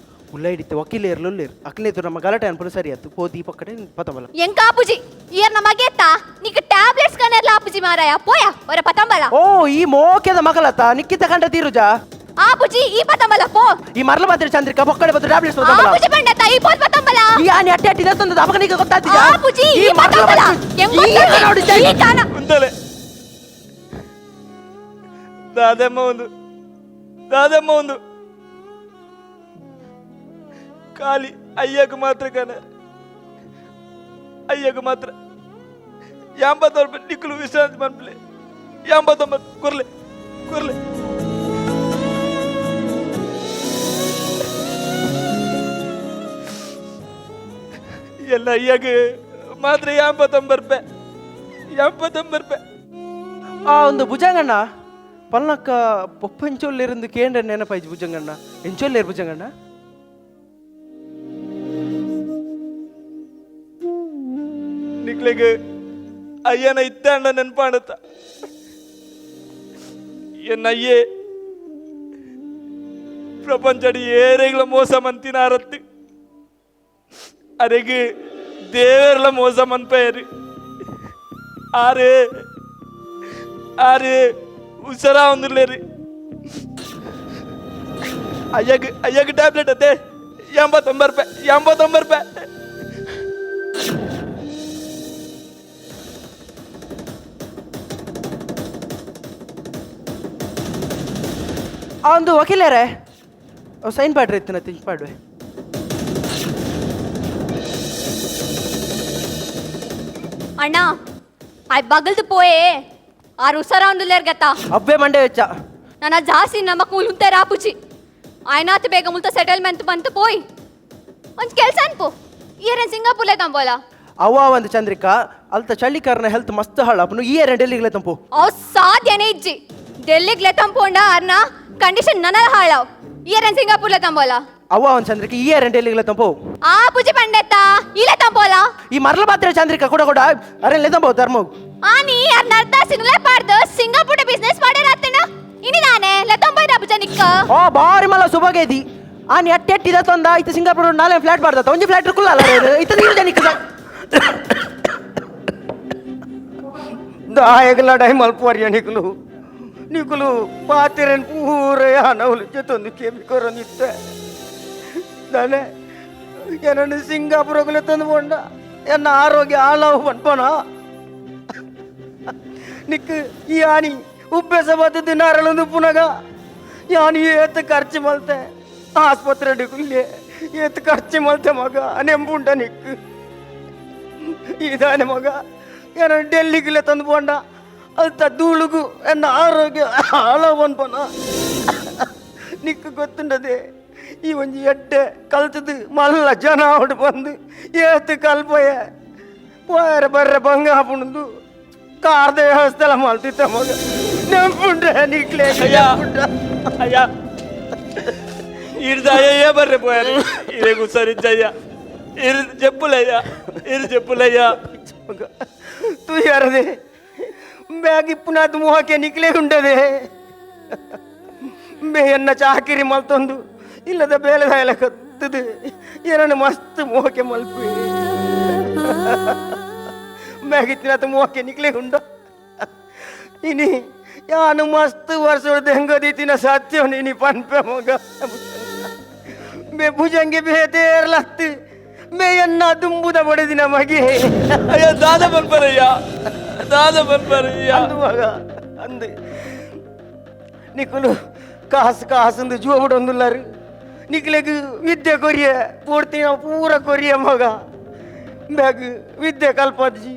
ಉಲ್ಲ ಹಿಡಿತೆ ವಕೀಲೇರ್ಲು ಅಕ್ಲೇತು ನಮ್ಮ ಗಲಾಟೆ ಅನ್ಪುನ ಸರಿ ಆಯ್ತು ಪೋದಿ ಪಕ್ಕಡೆ ಪತಂಬಲ್ಲ. ಎಂಕ ಪೂಜಿ ಇಯರ್ ನಮಗೆತ್ತ ನಿಕ್ ಟ್ಯಾಬ್ಲೆಟ್ಸ್ ಕನೆರ್ಲ ಪೂಜಿ ಮಾರಾಯ ಪೋಯ ಒರ ಪತಂಬಲ. ಓ ಈ ಮೋಕೆದ ಮಗಲತ್ತ ನಿಕ್ಕಿತ ಕಂಡ ತೀರುಜಾ. ಆ ಪೂಜಿ ಈ ಪತಂಬಲ ಪೋ. ಈ ಮರಲ ಮಾತ್ರ ಚಂದ್ರಿಕಾ ಪಕ್ಕಡೆ ಬತ್ತು ಟ್ಯಾಬ್ಲೆಟ್ಸ್ ಆ ಪತಂಬಲ. ಪೂಜಿ ಪಂಡತ್ತ ಈ ಪೋದ್ ಪತಂಬಲ. ಈ ಆನಿ ಅಟ್ಟಿ ಅಟ್ಟಿ ದತ್ತಂದ ಅಪಕ ನಿಕ್ಕ ಗೊತ್ತಾತಿಜಾ. ಆ ಪೂಜಿ ಈ ಪತಂಬಲ ಎಂಗೊತ್ತ ನೋಡಿ ಈ ಕಾನ ಉಂದಲೆ ದಾದಮ್ಮ ಒಂದು ದಾದಮ್ಮ ಒಂದು ಖಾಲಿ ಅಯ್ಯకు ಮಾತ್ರ ಕಣ, ಅಯ್ಯకు ಮಾತ್ರ 89 ನಿಕ್ಕಲು ವಿಶ್ರಾಂತಿ ಮನ್ಪಲೆ 89 ಕೊರ್ಲೆ ಕೊರ್ಲೆ. ಎಲ್ಲ ಅಯ್ಯಗೆ ಮಾತ್ರ 89 ರೂಪಾಯಿ 89 ರೂಪಾಯಿ. ಆ ಒಂದು ಭುಜಂಗಣ್ಣ ಪಲ್ನಕ್ಕ ಪೊಪ್ಪೆಂಚೊಲ್ಲಿருந்து ಕೇಂದ್ರ ನೆನಪಾಯ್ತು ಭುಜಂಗಣ್ಣ, ಎಂಚೊಲ್ಲೇರು ಭುಜಂಗಣ್ಣ. ನಿಕ್ಲೆಗೆ ಅಯ್ಯನ ಇತ್ತ ನೆನಪಾಣತ್ತ ಎನ್ನ ಅಯ್ಯೇ ಪ್ರಪಂಚಡಿ ಏರೆಗ್ಲ ಮೋಸ ಮಂತಿನಾರತ್ತು ಅರೆಗೆ ದೇವರ್ಲ ಮೋಸ ಮನ್ಪೇರಿ ಆರೆ ಆರೆ ಹುಷಾರ ಒಂದಿರ್ಲೇರಿ. ಅಯ್ಯಗೆ ಅಯ್ಯಗೆ ಟ್ಯಾಬ್ಲೆಟ್ ಅತ್ತೆ 89 ರೂಪಾಯಿ 89 ರೂಪಾಯಿ. ಆ ಒಂದು ವಕೀಲರೇ ಸೈನ್ ಪಾಡ್ರಿ ಇತ್ತು ತಿಂಕ್ ಪಾಡ್ವೆ. ಅಣ್ಣ ಆಯ್ ಬಗಲ್ದು ಪೋಯೆ ಆರು ಹುಷಾರ ಒಂದುಲ್ಲೇರ್ ಗತ್ತಾ. ಅಬ್ಬೆ ಮಂಡೆ ವೆಚ್ಚ ನನ್ನ ಜಾಸ್ತಿ ನಮಕ್ ಮುಲ್ತೆ ರಾಪುಚಿ ಆಯ್ನಾತ್ ಬೇಗ ಮುಲ್ತ ಸೆಟಲ್ಮೆಂಟ್ ಬಂತು ಪೋಯ್ ಒಂದ್ ಕೆಲ್ಸ ಅನ್ಪು ಇಯರ್ ಸಿಂಗಾಪುರ್ಲೆ ತಂಬೋಲ. ಅವ್ವ ಒಂದು ಚಂದ್ರಿಕಾ ಅಲ್ತ ಚಳಿಕಾರನ ಹೆಲ್ತ್ ಮಸ್ತ್ ಹಾಳಪ್ಪನು ಈ ಇಯರ್ ಡೆಲ್ಲಿಗ್ಲೆ ತಂಪು. ಅವ್ ಸಾಧ್ಯನೇ ಇಜ್ಜಿ ಡೆಲ್ಲಿಗ್ಲೆ ತಂಪೋಂಡ ಅರ್ನ ಕಂಡೀಷನ್ ನನಲ ಹಾಳಾವ್ ಇಯರ್ ಸಿಂಗಾಪುರ್ಲೆ ತಂಬೋಲ. ಅವ್ವ ಒಂದು ಚಂದ್ರಿಕಾ ಈ ಇಯರ್ ಡೆಲ್ಲಿಗ್ಲೆ ತಂಪು. ಆ ಪೂಜೆ ಪಂಡೆತ್ತ ಇಲ್ಲೇ ತಂಬೋಲ. ಈ ಮರಲ ಪಾತ್ರೆ ಚಂದ್ರಿಕಾ ಕೂಡ ಕೂಡ ಅರೆ ಲೇ ತಂಬೋ ಧರ್ಮ. ಆನಿ ಅರ್ನ ಅರ್ಧ ಸಿಂಗ್ಲೆ ಪಾಡ್ದು ಸಿಂಗಾಪುರ ಬಿಸ್ನೆಸ್ ಮಾಡ್ಯಾರ ಇನಿದಾನೆ ಲತಂಬೈ ರಾಪುಜ ನಿಕ್ಕ. ಓ ಬಾರಿ ಮಲ್ಲ ಸುಬಗೇದಿ ಆನಿ ಅಟ್ಟಿ ಅಟ್ಟಿ ತಂದ ಇತ್ತ ಸಿಂಗಾಪುರ ನಾಳೆ ಫ್ಲಾಟ್ ಮಾಡ್ದ ಒಂಜಿ ಫ್ಲಾಟ್ ಕುಲ್ಲ ಇತ್ತ ನೀರು ಜನಿಕ್ಕ. ದಾಯಗಲ ಮಲ್ಪುವರ್ಯ ನಿಕುಲು ನಿಕುಲು ಪಾತಿರನ್ ಪೂರ ಯಾನವಲು ಜೊತೊಂದು ಕೆಬಿ ಕೊರೊಂದಿತ್ತೆ ದಾನೆ ಏನನ್ನು ಸಿಂಗಾಪುರಗುಲೆ ತಂದು ಪೋಂಡ ಎನ್ನ ಆರೋಗ್ಯ ಹಾಳಾವು ಪನ್ಪೋಣ ನಿಕ್ಕು ಈ ಆನಿ ಉಬ್ಬೆಸ ಬತ್ತು ದಿನಾರಳೊಂದು ಪುನಗ ಯಾನಿ ಏತ್ ಖರ್ಚು ಮಲ್ತೆ ಆಸ್ಪತ್ರೆ ಡಿಕುಲ್ಲೆ ಏತ್ ಖರ್ಚು ಮಲ್ತೆ ಮಗ ನೆಂಬುಂಡ ನಿಕ್ಕು ಇದಾನೆ ಮಗ ಏನೋ ಡೆಲ್ಲಿಗಿಲ್ಲ ತಂದು ಪೋಂಡ ಅಲ್ತ ಧೂಳುಗು ಎನ್ನ ಆರೋಗ್ಯ ಹಾಳಾವನ್ಪನ ನಿಕ್ಕು ಗೊತ್ತುಂಡದೆ ಈ ಒಂಜಿ ಎಡ್ಡೆ ಕಲ್ತದು ಮಲ್ಲ ಜನ ಅವಡು ಬಂದು ಏತು ಕಲ್ಪಯ ಪೋಯರ ಬರ್ರೆ ಬಂಗ ಹಾಪುಂಡು ಕಾರ್ದ ವ್ಯವಸ್ಥೆ ಮಲ್ತಿತ್ತ ಮಗ ನೆಂಪುಂಡ್ರೆ ನಿಕ್ಲೆ. ಅಯ್ಯ ಅಯ್ಯ, ಇರ್ದ ಅಯ್ಯ ಬರ್ರೆ ಪೋಯಾರು ಇರೇಗು ಸರಿಜ್ಜಯ್ಯ ಇರು చెప్పులయ్యా ಇರು చెప్పులయ్యా. ತೂ ಯಾರದೆ ಬ್ಯಾಗ್ ಇಪ್ಪುನಾತ್ ಮೋಹಕ್ಕೆ ನಿಕ್ಲೆ ಉಂಡದೆ ಬೇ ಎನ್ನ ಚಾಕಿರಿ ಮಲ್ತೊಂದು ಇಲ್ಲದ ಬೇಲೆ ಕತ್ತದು ಏನನ್ನು ಮಸ್ತ್ ಮೋಹಕ್ಕೆ ಮಲ್ಪಿ ಬ್ಯಾಗ್ ಇತ್ತಿನಾತ್ ಮೋಹಕ್ಕೆ ನಿಕ್ಲೆ ಉಂಡ ಇನಿ ಯಾನು ಮಸ್ತ್ ವರ್ಷದ ಹೆಂಗದೀತಿನ ಸತ್ಯ ನೀನಿ ಪನ್ಪೆ ಮಗ ಬೇ ಭುಜಂಗೆ ಬೇತೇರ್ಲತ್ತು ಬೇ ಎನ್ನ ದುಂಬುದ ಬಡದಿನ ಮಗೆ. ಅಯ್ಯ ದಾದ ಬನ್ಪರಯ್ಯ ದಾದ ಬನ್ಪರಯ್ಯ. ಅಂದು ಮಗ ಅಂದು ನಿಕುಲು ಕಾಸು ಕಾಸಂದು ಜೂವ ಬಿಡೊಂದುಲ್ಲಾರು ನಿಕ್ಲೆಗ್ ವಿದ್ಯೆ ಕೊರಿಯ ಪೂರ್ತಿ ಪೂರ ಕೊರಿಯ ಮಗ ಬ್ಯಾಗ್ ವಿದ್ಯೆ ಕಲ್ಪಜ್ಜಿ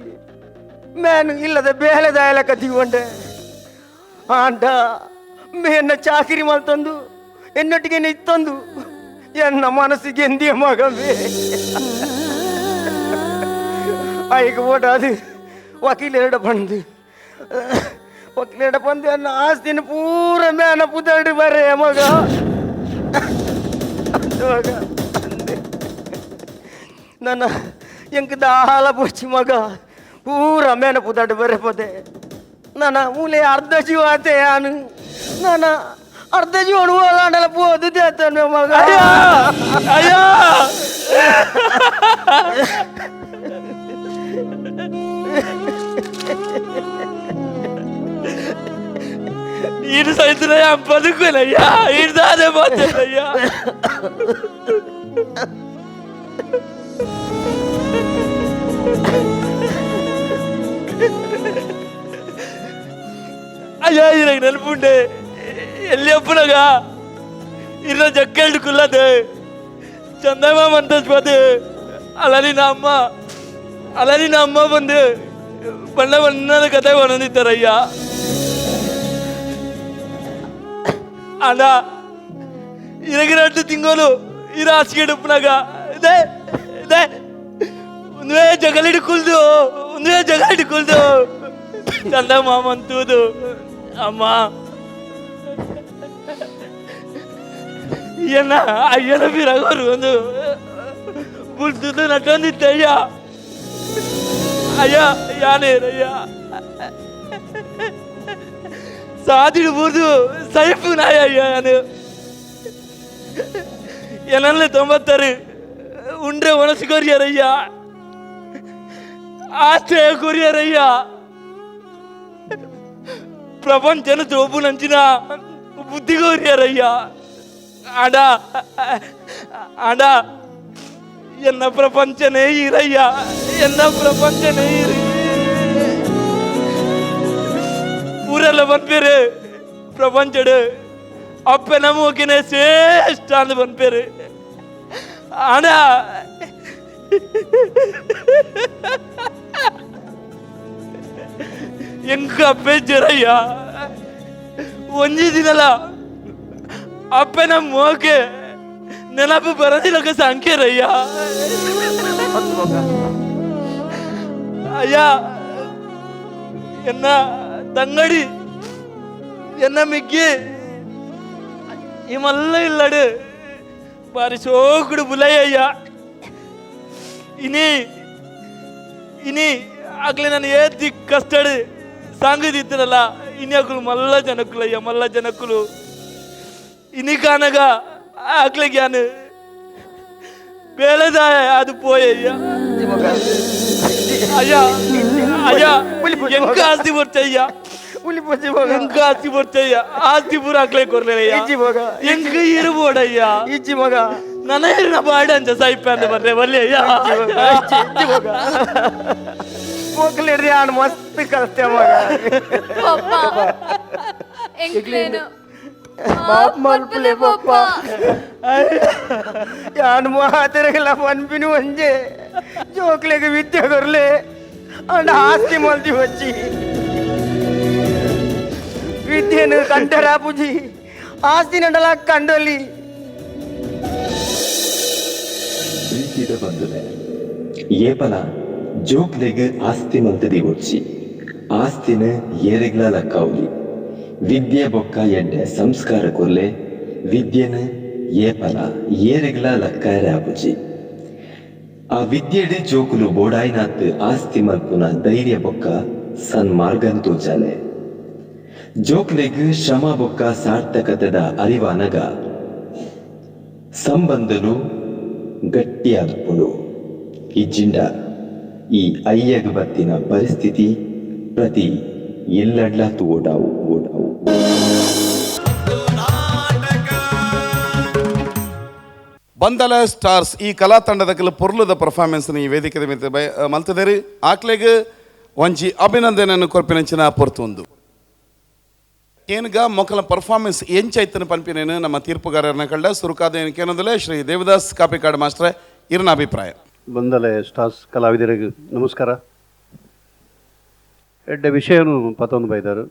ಮ್ಯಾನ್ ಇಲ್ಲದ ಬೇಲೆ ದಾಯಲಕ ದಿಗೊಂಡೆ ಆಂಡ ಮೇನ್ನ ಚಾಕಿರಿ ಮಲ್ತಂದು ಎನ್ನೊಟ್ಟಿಗೆ ಇತ್ತಂದು ಎನ್ನ ಮನಸ್ಸಿಗೆ ಎಂದಿಯ ಮಗ ಮೇ ಐಗ ಓಡಾದು ವಕೀಲರಡ ಬಂದು ವಕೀಲರಡ ಬಂದು ಎನ್ನ ಆಸ್ತಿನ ಪೂರ ಮ್ಯಾನ ಪುದಡು ಬರೇ ಮಗ ಅಂದು ಮಗ ಅಂದೆ ನನ್ನ ಎಂಕ್ ದಾಲ ಪೋಚಿ ಮಗ ಪೂರ ಮೇನ ಪುದಡು ಬರೆ ಪೋತೆ ನನ್ನ ಮೂಲೆ ಅರ್ಧ ಜೀವ ಆತೆ ಯಾನು ನನ್ನ ಅರ್ಧ ಜೀವ ಓಲಾಂಡಲ ಪೋದು ದೇತನ ಮಗ. ಅಯ್ಯ ಅಯ್ಯ ಈಡು ಸೈతులయ్యా బతుకులయ్యా ఈడు దాదే పోతుందయ్యా. అయ్యా ఈయనకు నెలుపుండే ఎల్లెప్పుడగా ఇర్ర జక్కెళ్ళు కుల్లదే చందమామ అంతపోతే అలని నా అమ్మ అలని నా ಅಮ್ಮ ಬಂದು ಬಣ್ಣ ಬಣ್ಣದ ಕತೆ ಬಂದಿದ್ದಾರಯ್ಯ. ಅಣ್ಣ ಇರಗಿರಟ್ಟು ತಿಂಗಳು ಇರ ಹಾಸಿಗೆ ಡುಪ್ಪನಾಗ ಇದೆ ಇದೆ ಒಂದೇ ಜಗಲಿಡು ಕುಲ್ದು ಒಂದೇ ಜಗಲಿಡು ಕುಲ್ದು ಚಂದ ಮಾಮಂತೂದು ಅಮ್ಮ ಎನ್ನ ಅಯ್ಯನ ಬಿರಗೋರು ಒಂದು ಬುಲ್ತುದು ನಟೊಂದಿತ್ತಯ್ಯ. ಅಯ್ಯ ಯಾನೇರಯ್ಯ ಸಾದಿಡು ಬೂರ್ದು ಸೈಫು ನಾಯ ಅಯ್ಯ ಯಾನು ಎನಲ್ಲೆ ತೊಂಬತ್ತಾರು ಉಂಡ್ರೆ ಒಣಸು ಕೊರಿಯರಯ್ಯ ಆಶ್ರಯ ಕೊರಿಯರಯ್ಯ ಪ್ರಪಂಚನ ತೋಪು ನಂಚಿನ ಬುದ್ಧಿ ಕೋರಿಯರಯ್ಯ. ಅಡ ಅಡ ಎನ್ನ ಪ್ರಪಂಚನೇ ಇರಯ್ಯ ಎನ್ನ ಪ್ರಪಂಚನೇ ಇರಿ ಊರೆಲ್ಲ ಬಂದ್ಪೇರು ಪ್ರಪಂಚಡು ಅಪ್ಪನ ಮೂಕಿನ ಶ್ರೇಷ್ಠ ಅಂದ್ ಬಂದ್ಪೇರು ಅಣ್ಣ ಎಂಕ ಅಪ್ಪೆ ಜರಯ್ಯ ಒಂಜಿ ದಿನಲ ಅಪ್ಪನ ಮೋಕೆ ನೆನಪು ಬರದಿಲ್ಲಕ ಸಂಖ್ಯರಯ್ಯ. ಅಯ್ಯ ಎನ್ನ ತಂಗಡಿ ಎನ್ನ ಮಿಗ್ಗಿ ಈ ಮಲ್ಲ ಇಲ್ಲಡು ಬಾರಿ ಸೋಕುಡು ಬುಲಯ್ಯ. ಇನಿ ಇನಿ ಆಗ್ಲೇ ನಾನು ಏತಿ ಕಷ್ಟಡು ಸಾಂಗದಿತ್ತರಲ್ಲ ಇನಿ ಅಕುಲು ಮಲ್ಲ ಜನಕ್ಕುಲಯ್ಯ ಮಲ್ಲ ಜನಕ್ಕುಲು ಇನಿ ಕಾನಗ ಆಕ್ಲಿಗೆ ಯಾನು ಬೇಳೆದಾಯ ಅದು ಪೋಯಯ್ಯ. ಅಯ್ಯ ಅಯ್ಯ ಎಂಕ ಆಸ್ತಿ ಬರ್ತಯ್ಯ ಎಂಕ ಆಸ್ತಿ ಬರ್ತಯ್ಯ ಆಸ್ತಿ ಪೂರ ಆಕ್ಲೆ ಕೊರ್ಲಯ್ಯ ಎಂಕ ಇರ್ಬೋಡಯ್ಯ ಇಜ್ಜಿ ಮಗ ನನ್ನ ಬಾಡ ಅಂಚ ಸಾಯಿಪ್ಪ ಅಂತ ಬರ್ರೆ ಬರ್ಲಿ ಅಯ್ಯ. ಮೋಕ್ಲಿಡ್ರಿ ಆಣ್ ಮಸ್ತ್ ಕಲ್ತೆ ಮಗ. ಪಪ್ಪ ಎಂಕ್ಲೇನು ಮಾಪ್ ಮಲ್ಪುಲೆ ಪಪ್ಪ ಯಾನ್ ಮಾತೆರೆಗೆಲ್ಲ ಪನ್ಪಿನ ಒಂಜೆ ಜೋಕ್ಲೆಗ್ ವಿದ್ಯೆ ಕೊರ್ಲೆ ಅಂಡ ಆಸ್ತಿ ಮಲ್ತಿ ವಚ್ಚಿ. ವಿದ್ಯೆನು ಕಂಡರ ಪೂಜಿ ಆಸ್ತಿ ನಂಡಲ ಕಂಡೊಲಿ ಪ್ರೀತಿದ ಬಂಧುಲೆ ಏಪಲ ಜೋಕ್ಲೆಗ್ ಆಸ್ತಿ ಮಲ್ತದಿ ಒಚ್ಚಿ ಆಸ್ತಿನ ಏರೆಗ್ಲ ಲಕ್ಕಾವ್ಲಿ ವಿದ್ಯೆ ಬೊಕ್ಕ ಎಡ್ಡೆ ಸಂಸ್ಕಾರ ಕೊರ್ಲೆ ವಿದ್ಯೆನ ಏಪಲ ಏರೆಗ್ಲ ಲಕ್ಕಾರೆ ಆಪುಜಿ ಆ ವಿದ್ಯೆಡ್ ಜೋಕುಲು ಬೋಡಾಯ್ನಾತ್ ಆಸ್ತಿ ಮಲ್ಪುನ ಧೈರ್ಯ ಬೊಕ್ಕ ಸನ್ಮಾರ್ಗನ್ ತೋಜಾಲೆ ಜೋಕ್ಲೆಗ್ ಶ್ರಮ ಬೊಕ್ಕ ಸಾರ್ಥಕತೆದ ಅರಿವಾನಗ ಸಂಬಂಧಲು ಗಟ್ಟಿಯಾದಪುಂಡು ಇಜ್ಜಿಂಡ ಈ ಅಯ್ಯಗ್ ಬತ್ತಿನ ಪರಿಸ್ಥಿತಿ ಪ್ರತಿ ಎಲ್ಲಡ್ಲ ತೋಡಾವು ಓಡಾವು. ಬಂದಲ ಸ್ಟಾರ್ಸ್ ಈ ಕಲಾ ತಂಡದ ಕೆಲ ಪೊರ್ಲುದ ಪರ್ಫಾರ್ಮೆನ್ಸ್ ಈ ವೇದಿಕೆ ಮಿತ್ತ ಮಲ್ತದೇರಿ ಆಕ್ಲೆಗ್ ಒಂಜಿ ಅಭಿನಂದನೆಯನ್ನು ಕೊರ್ಪಿನಂಚಿನ ಪೊರ್ತುಂದು ಏನ್ಗ ಮೊಕಲ ಪರ್ಫಾರ್ಮೆನ್ಸ್ ಎಂಚೈತನ ಪನ್ಪಿನೇನು ನಮ್ಮ ತೀರ್ಪುಗಾರರನ್ನ ಕಂಡ ಸುರುಕಾದ ಏನಂದಲೇ ಶ್ರೀ ದೇವದಾಸ್ ಕಾಪಿಕಾಡ್ ಮಾಸ್ಟ್ರೆ ಇರನ ಅಭಿಪ್ರಾಯ. ಬಂದಲೆ ಸ್ಟಾರ್ಸ್ ಕಲಾವಿದರಿಗೆ ನಮಸ್ಕಾರ. ಎಡ್ಡೆ ವಿಷಯನು ಪತೊಂದು ಬೈದರು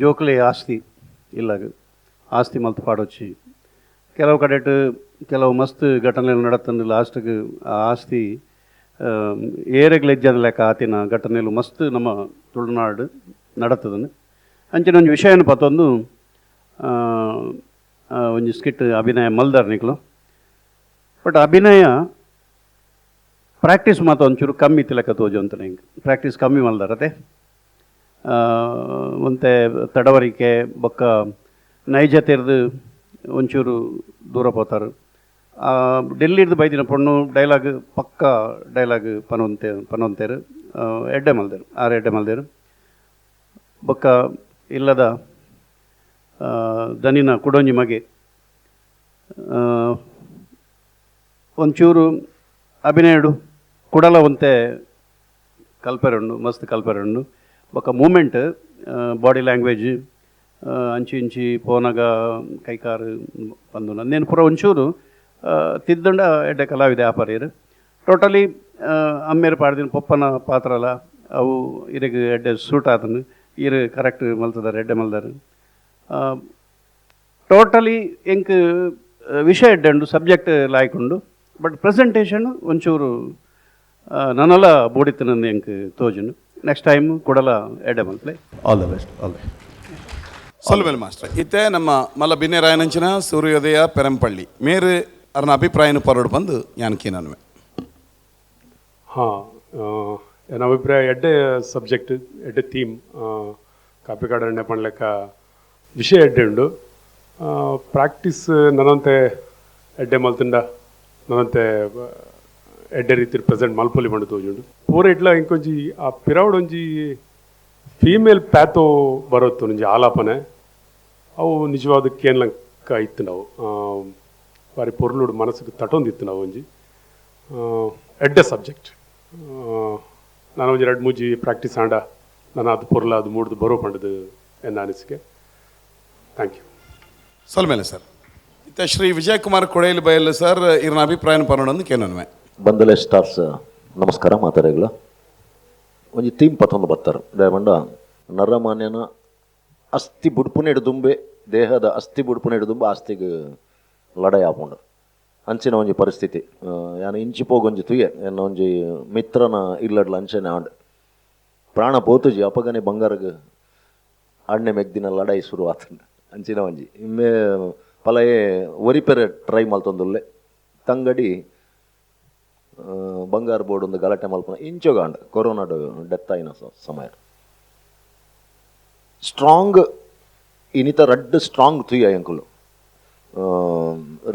ಜೋಕ್ಲೆ ಆಸ್ತಿ ಇಲ್ಲಾಗ ಆಸ್ತಿ ಮಲ್ತು ಪಾಡೊಚ್ಚಿ ಕೆಲವು ಕಡೆಟ್ ಕೆಲವು ಮಸ್ತ್ ಘಟನೆಗಳು ನಡತಂದು ಲಾಸ್ಟ್ಗೆ ಆ ಆಸ್ತಿ ಏರೆಗ್ಲೆಜ್ಜನ ಲೆಕ್ಕ ಆತಿನ ಘಟನೆಗಳು ಮಸ್ತ್ ನಮ್ಮ ತುಳುನಾಡು ನಡತದನ್ನು ಅಂಚಿನ ಒಂಜಿ ವಿಷಯನ ಪತೊಂದು ಒಂಜಿ ಸ್ಕಿಟ್ ಅಭಿನಯ ಮಲ್ದಾರ್ ನಿಕ್ಲು. ಬಟ್ ಅಭಿನಯ ಪ್ರಾಕ್ಟೀಸ್ ಮಾತ್ರ ಒಂಚೂರು ಕಮ್ಮಿ ಇತ್ತು ಲೆಕ್ಕ ತೋಜು ಅಂತ ಹಿಂಗೆ ಪ್ರಾಕ್ಟೀಸ್ ಕಮ್ಮಿ ಮಲ್ದಾರತೆ ಒಂತೆ ತಡವರಿಕೆ ಬೊಕ್ಕ ನೈಜತೆರ್ದು ಒಂಚೂರು ದೂರ ಪೋತಾರೆ. ಡೆಲ್ಲಿರ್ದು ಬೈದಿನ ಪೊಣ್ಣು ಡೈಲಾಗ್ ಪಕ್ಕ ಡೈಲಾಗ್ ಪನೊಂತೆ ಪನೊಂತೇರು ಎಡ್ಡೆ ಮಲ್ದೇರು ಆರು ಎಡ್ಡೆ ಮಲ್ದೇರು ಬೊಕ್ಕ ಇಲ್ಲದ ದನಿನ ಕುಡೊಂಜಿ ಮಗೆ ಒಂಚೂರು ಅಭಿನಯಡು ಕುಡಲ ಒಂತೆ ಕಲ್ಪೆರುಂಡು ಮಸ್ತ್ ಕಲ್ಪೆರುಂಡು ಬೊಕ್ಕ moment body language ಅಂಚಿ ಇಂಚಿ ಪೋನಗ ಕೈಕಾರು ಬಂದು నేను ಪೂರ ಒಂಚೂರು ತಿದ್ದಂಡ ಎಡ್ಡೆ ಕಲಾವಿದೆ ಆಪರೀರು ಟೋಟಲಿ ಅಮ್ಮೇರು ಪಾಡ್ದಿನ ಪೊಪ್ಪನ ಪಾತ್ರಲ ಅವು ಇರೆಗ್ ಎಡ್ಡೆ ಸೂಟ್ ಆತನು ಇರು ಕರೆಕ್ಟ್ ಮಲ್ತದಾರೆ ಎಡ್ಡೆ ಮಲ್ದಾರು ಟೋಟಲಿ ಎಂಕ್ ವಿಷಯ ಎಡ್ಡೆ ಉಂಡು ಸಬ್ಜೆಕ್ಟ್ ಲಾಯ್ಕುಂಡು ಬಟ್ ಪ್ರೆಸೆಂಟೇಷನ್ ಒಂಚೂರು ನನಲ ಬೋಡಿತ್ತು ಎಂಕ್ ತೋಜುಂಡು. ನೆಕ್ಸ್ಟ್ ಟೈಮ್ ಕೊಡಲ ಎಡ್ಡೆ ಮಲ್ಪ್ಲೆ. All the best. All the ಸೊಲ್ಮೆಲ್ master ಇತ್ತೆ ನಮ್ಮ ಮಲ್ಲ ಬಿನ್ನೆರಾಯನಂಚಿನ ಸೂರ್ಯೋದಯ ಪೆರಂಪಳ್ಳಿ ಮೇರು ಅರ್ನ ಅಭಿಪ್ರಾಯನ ಪರಡು ಬಂದು ಯಾನಕಿ ನನ್ವೆ. ಹಾಂ, ನನ್ನ ಅಭಿಪ್ರಾಯ ಎಡ್ಡೆ ಸಬ್ಜೆಕ್ಟ್ ಎಡ್ಡೆ ಥೀಮ್ ಕಾಪಿಕಾಡು ಎಣ್ಣೆ ಪಣ್ಲೆಕ್ಕ ವಿಷಯ ಎಡ್ಡೆ ಉಂಡು. ಪ್ರಾಕ್ಟೀಸ್ ನನ್ನಂತೆ ಎಡ್ಡೆ ಮಲ್ತುಂಡ ನನ್ನಂತೆ ಎಡ್ಡೆ ರೀತಿ ಪ್ರೆಸೆಂಟ್ ಮಲ್ಪೊಲಿ ಪಂಡ ತೋಜುಂಡು. ಪೂರ ಇಡ್ಲ ಇಂಕೊಂಜಿ ಆ ಪಿರವಡ್ ಒಂಜಿ ಫೀಮೇಲ್ ಪ್ಯಾತೋ ಬರೋತ್ತು ಒಂಜಿ ಆಲಾಪನೆ ಅವು ನಿಜವಾದ ಕೇನ್ಲಂಕ ಇತ್ತು ನಾವು ಬಾರಿ ಪೊರ್ಲುಡು ಮನಸ್ಸಿಗೆ ತಟೊಂದಿತ್ತು ನಾವು ಒಂಜಿ ಎಡ್ಡೆ ಸಬ್ಜೆಕ್ಟ್. ನಾನು ಒಂಜಿ ಎರಡು ಮೂಜಿ ಪ್ರಾಕ್ಟೀಸ್ ಆಂಡ ನಾನು ಅದು ಪೊರ್ಲ ಅದು ಮೂಡ್ದು ಬರೋ ಪಂಡದು ಎನ್ನ ಅನಿಸಿಕೆ. Thank you. ಸೊಲ್ಮೇಲೆ sir ಇತ್ತ ಶ್ರೀ ವಿಜಯಕುಮಾರ್ ಕೊಡೇಲಿ ಬಯಲು ಸರ್ ಇರನ ಅಭಿಪ್ರಾಯನ ಪನ್ನೊಂದು ಕೇನನ್ವೆ. ಬಂದಲೆ ಸ್ಟಾರ್ಸ್ ನಮಸ್ಕಾರ ಮಾತಾಡಗಳ ಒಂಜಿ ಥೀಮ್ ಪತ್ತೊಂದು ಬತ್ತಾರೆ ದಯಮಂಡ ನರಮಾನ್ಯನ ಅಸ್ಥಿ ಬುಡ್ಪುನೆ ದುಂಬೆ ದೇಹದ ಅಸ್ಥಿ ಬುಡ್ಪುನೆ ದುಂಬೆ ಆಸ್ತಿಗೆ ಲಡಾಯಿ ಆಪುಂಡು ಅಂಚಿನ ಒಂಜಿ ಪರಿಸ್ಥಿತಿ ಯಾನ್ ಇಂಚಿ ಪೋಗೊಂಜಿ ತುಯೆ ಎನ್ನ ಒಂಜಿ ಮಿತ್ರನ ಇಲ್ಲಡ್ಲ ಅಂಚನೆ ಆಂಡ್ ಪ್ರಾಣ ಪೋತುಜಿ ಅಪಗನೆ ಬಂಗಾರಗ್ ಅಣ್ಣೆ ಮೆಗ್ದಿನ ಲಡಾಯಿ ಶುರು ಆತಂಡು ಅಂಚಿನ ಒಂಜಿ ಇಮ್ಮೆ ಪಲಯೆ ಒರಿಪೆರೆ ಟ್ರೈ ಮಲ್ತೊಂದುಲ್ಲೆ ತಂಗಡಿ ಬಂಗಾರ ಬೋರ್ಡ್ ಒಂದು ಗಲಾಟೆ ಮಲ್ಪುನ ಇಂಚೊಗಾಂಡ್ ಕೊರೋನಾಡ್ ಡೆತ್ ಆಯಿನ ಸಮಯ ಸ್ಟ್ರಾಂಗ್ ಇನಿತ ರಡ್ಡ್ ಸ್ಟ್ರಾಂಗ್ ತುಯ್ಯ ಎಂಕುಲು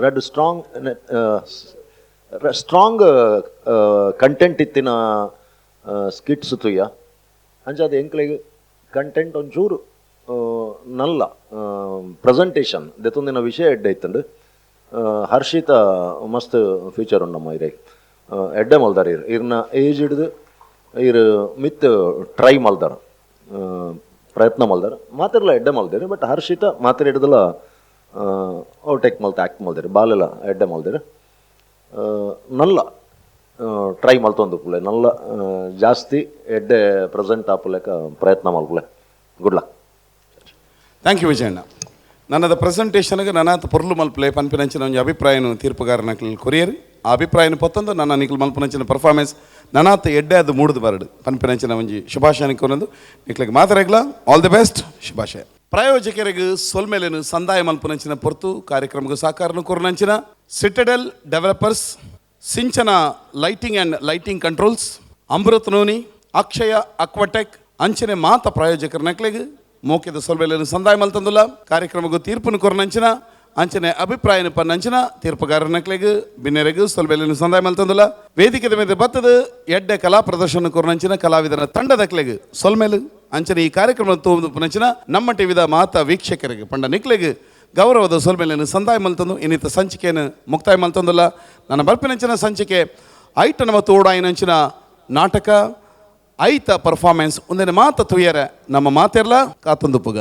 ರಡ್ಡ್ strong strong content ಇತ್ತಿನ ಸ್ಕಿಟ್ಸ್ ತುಯ್ಯ ಅಂಚಾದ ಎಂಕ್ಲೆಗ್ ಕಂಟೆಂಟ್ ಒಂಚೂರು ನಲ್ಲ ಪ್ರೆಸೆಂಟೇಷನ್ ದೆತ್ತೊಂದಿನ ವಿಷಯ ಎಡ್ಡೆ ಇತ್ತಂಡು. ಹರ್ಷಿತ ಮಸ್ತ್ ಫ್ಯೂಚರ್ ಉಂಡಮ್ಮ ಇರೇ ಎಡ್ಡೆ ಮಲ್ದಾರ ಇರ್ ಇರ್ನ ಏಜ್ ಹಿಡ್ದು ಇರ್ ಮಿತ್ ಟ್ರೈ ಮಲ್ದಾರ ಪ್ರಯತ್ನ ಮಲ್ದಾರ ಮಾತಿರ್ಲ ಎಡ್ಡೆ ಮಲ್ದೇರು ಬಟ್ ಹರ್ಷಿತ ಮಾತ್ರ ಹಿಡ್ದಲ ಓವರ್ಟೇಕ್ ಮಲ್ತ ಆ್ಯಕ್ಟ್ ಮಲ್ದೇರು ಬಾಲೆಲ್ಲ ಎಡ್ಡೆ ಮಲ್ದೇರು ನಲ್ಲ ಟ್ರೈ ಮಲ್ತೊಂದು ಪುಲೆ ನಲ್ಲ ಜಾಸ್ತಿ ಎಡ್ಡೆ ಪ್ರೆಸೆಂಟ್ ಆಪುಲೆಕ ಪ್ರಯತ್ನ ಮಲ್ಪುಲೆ. Good luck. Thank you Vijayanna. ನನ್ನದ ಪ್ರೆಸೆಂಟೇಷನ್ಗೆ ನನಾತ್ ಪೊರ್ಲು ಮಲ್ಪಲೆ ಪನ್ಪಿನಂಚಿನ ಒಂಜಿ ಅಭಿಪ್ರಾಯನು ತೀರ್ಪುಗಾರನ ಕೊರಿಯರ್. ಆ ಅಭಿಪ್ರಾಯನ ಪತ್ತೊಂದು ನನ್ನ ನಿಕ್ಲು ಮಲ್ಪನಂಚಿನ ಪರ್ಫಾರ್ಮೆನ್ಸ್ ನನಾತ್ ಎಡ್ಡೆ ಅದು ಮೂಡುದು ಬರಡು ಪನ್ಪಿನಂಚಿನ ಒಂಜಿ ಶುಭಾಶಯ ಕೊರೊಂದು ನಿಕ್ಲಿಗೆ ಮಾತಾಡಗ್ಲ ಆಲ್ the best, ಶುಭಾಶಯ. ಪ್ರಾಯೋಜಕರಿಗೆ ಸೊಲ್ಮೆಲೆನು ಸಂದಾಯ ಮಲ್ಪನಂಚಿನ ಪೊರ್ತು ಕಾರ್ಯಕ್ರಮಕ್ಕೆ ಸಹಕಾರನು ಕೊರನಂಚಿನ Citadel developers, Sinchana lighting and lighting controls, Amrit noni, Akshaya Aquatech ಅಂಚನೆ ಮಾತ ಪ್ರಾಯೋಜಕರ ನಕ್ಲೆಗ್ ಮೋಕೆದ ಸೊಲ್ಮೆಲೆನು ಸಂದಾಯ ಮಲ್ತಂದುಲ್ಲ. ಕಾರ್ಯಕ್ರಮಕ್ಕೆ ತೀರ್ಪುನು ಕೊರನಂಚಿನ ಅಂಚನೆ ಅಭಿಪ್ರಾಯನ ಪನ್ನಂಚಿನ ತೀರ್ಪುಗಾರರ ನಕ್ಲೆಗ್ ಬಿನ್ನೆರೆಗ್ ಸೊಲ್ಮೆಲೆನು ಸಂದಾಯ ಮಲ್ತಂದುಲ್ಲ. ವೇದಿಕೆದ ಮೇಲೆ ಬತ್ತದ ಎಡ್ಡೆ ಕಲಾ ಪ್ರದರ್ಶನ ಕೊರನಂಚಿನ ಕಲಾವಿದರ ತಂಡದಕ್ಲೆಗ್ ಸೊಲ್ಮೆಲು ಅಂಚನೆ ಈ ಕಾರ್ಯಕ್ರಮ ತೋಂದು ನಮ್ಮ ಟಿವಿದ ಮಾತ ವೀಕ್ಷಕರಿಗೆ ಪಂಡ ನಿಕ್ಲೆಗ್ ಗೌರವದ ಸೊಲ್ಮೆಲೆನು ಸಂದಾಯ ಮಲ್ತಂದು ಇನ್ನಿತ ಸಂಚಿಕೆಯನ್ನು ಮುಕ್ತಾಯ ಮಲ್ತಂದುಲ್ಲ. ನನ್ನ ಬರ್ಪಿನಂಚಿನ ಸಂಚಿಕೆ ಐಟ ನಮ್ಮ ತೋಡಾಯಿನಂಚಿನ ನಾಟಕ ಐತ ಪರ್ಫಾರ್ಮೆನ್ಸ್ ಒಂದನೆ ಮಾತ ತುಯ್ಯರೆ ನಮ್ಮ ಮಾತಿರ್ಲ ಕಾತಂದು ಪುಗ.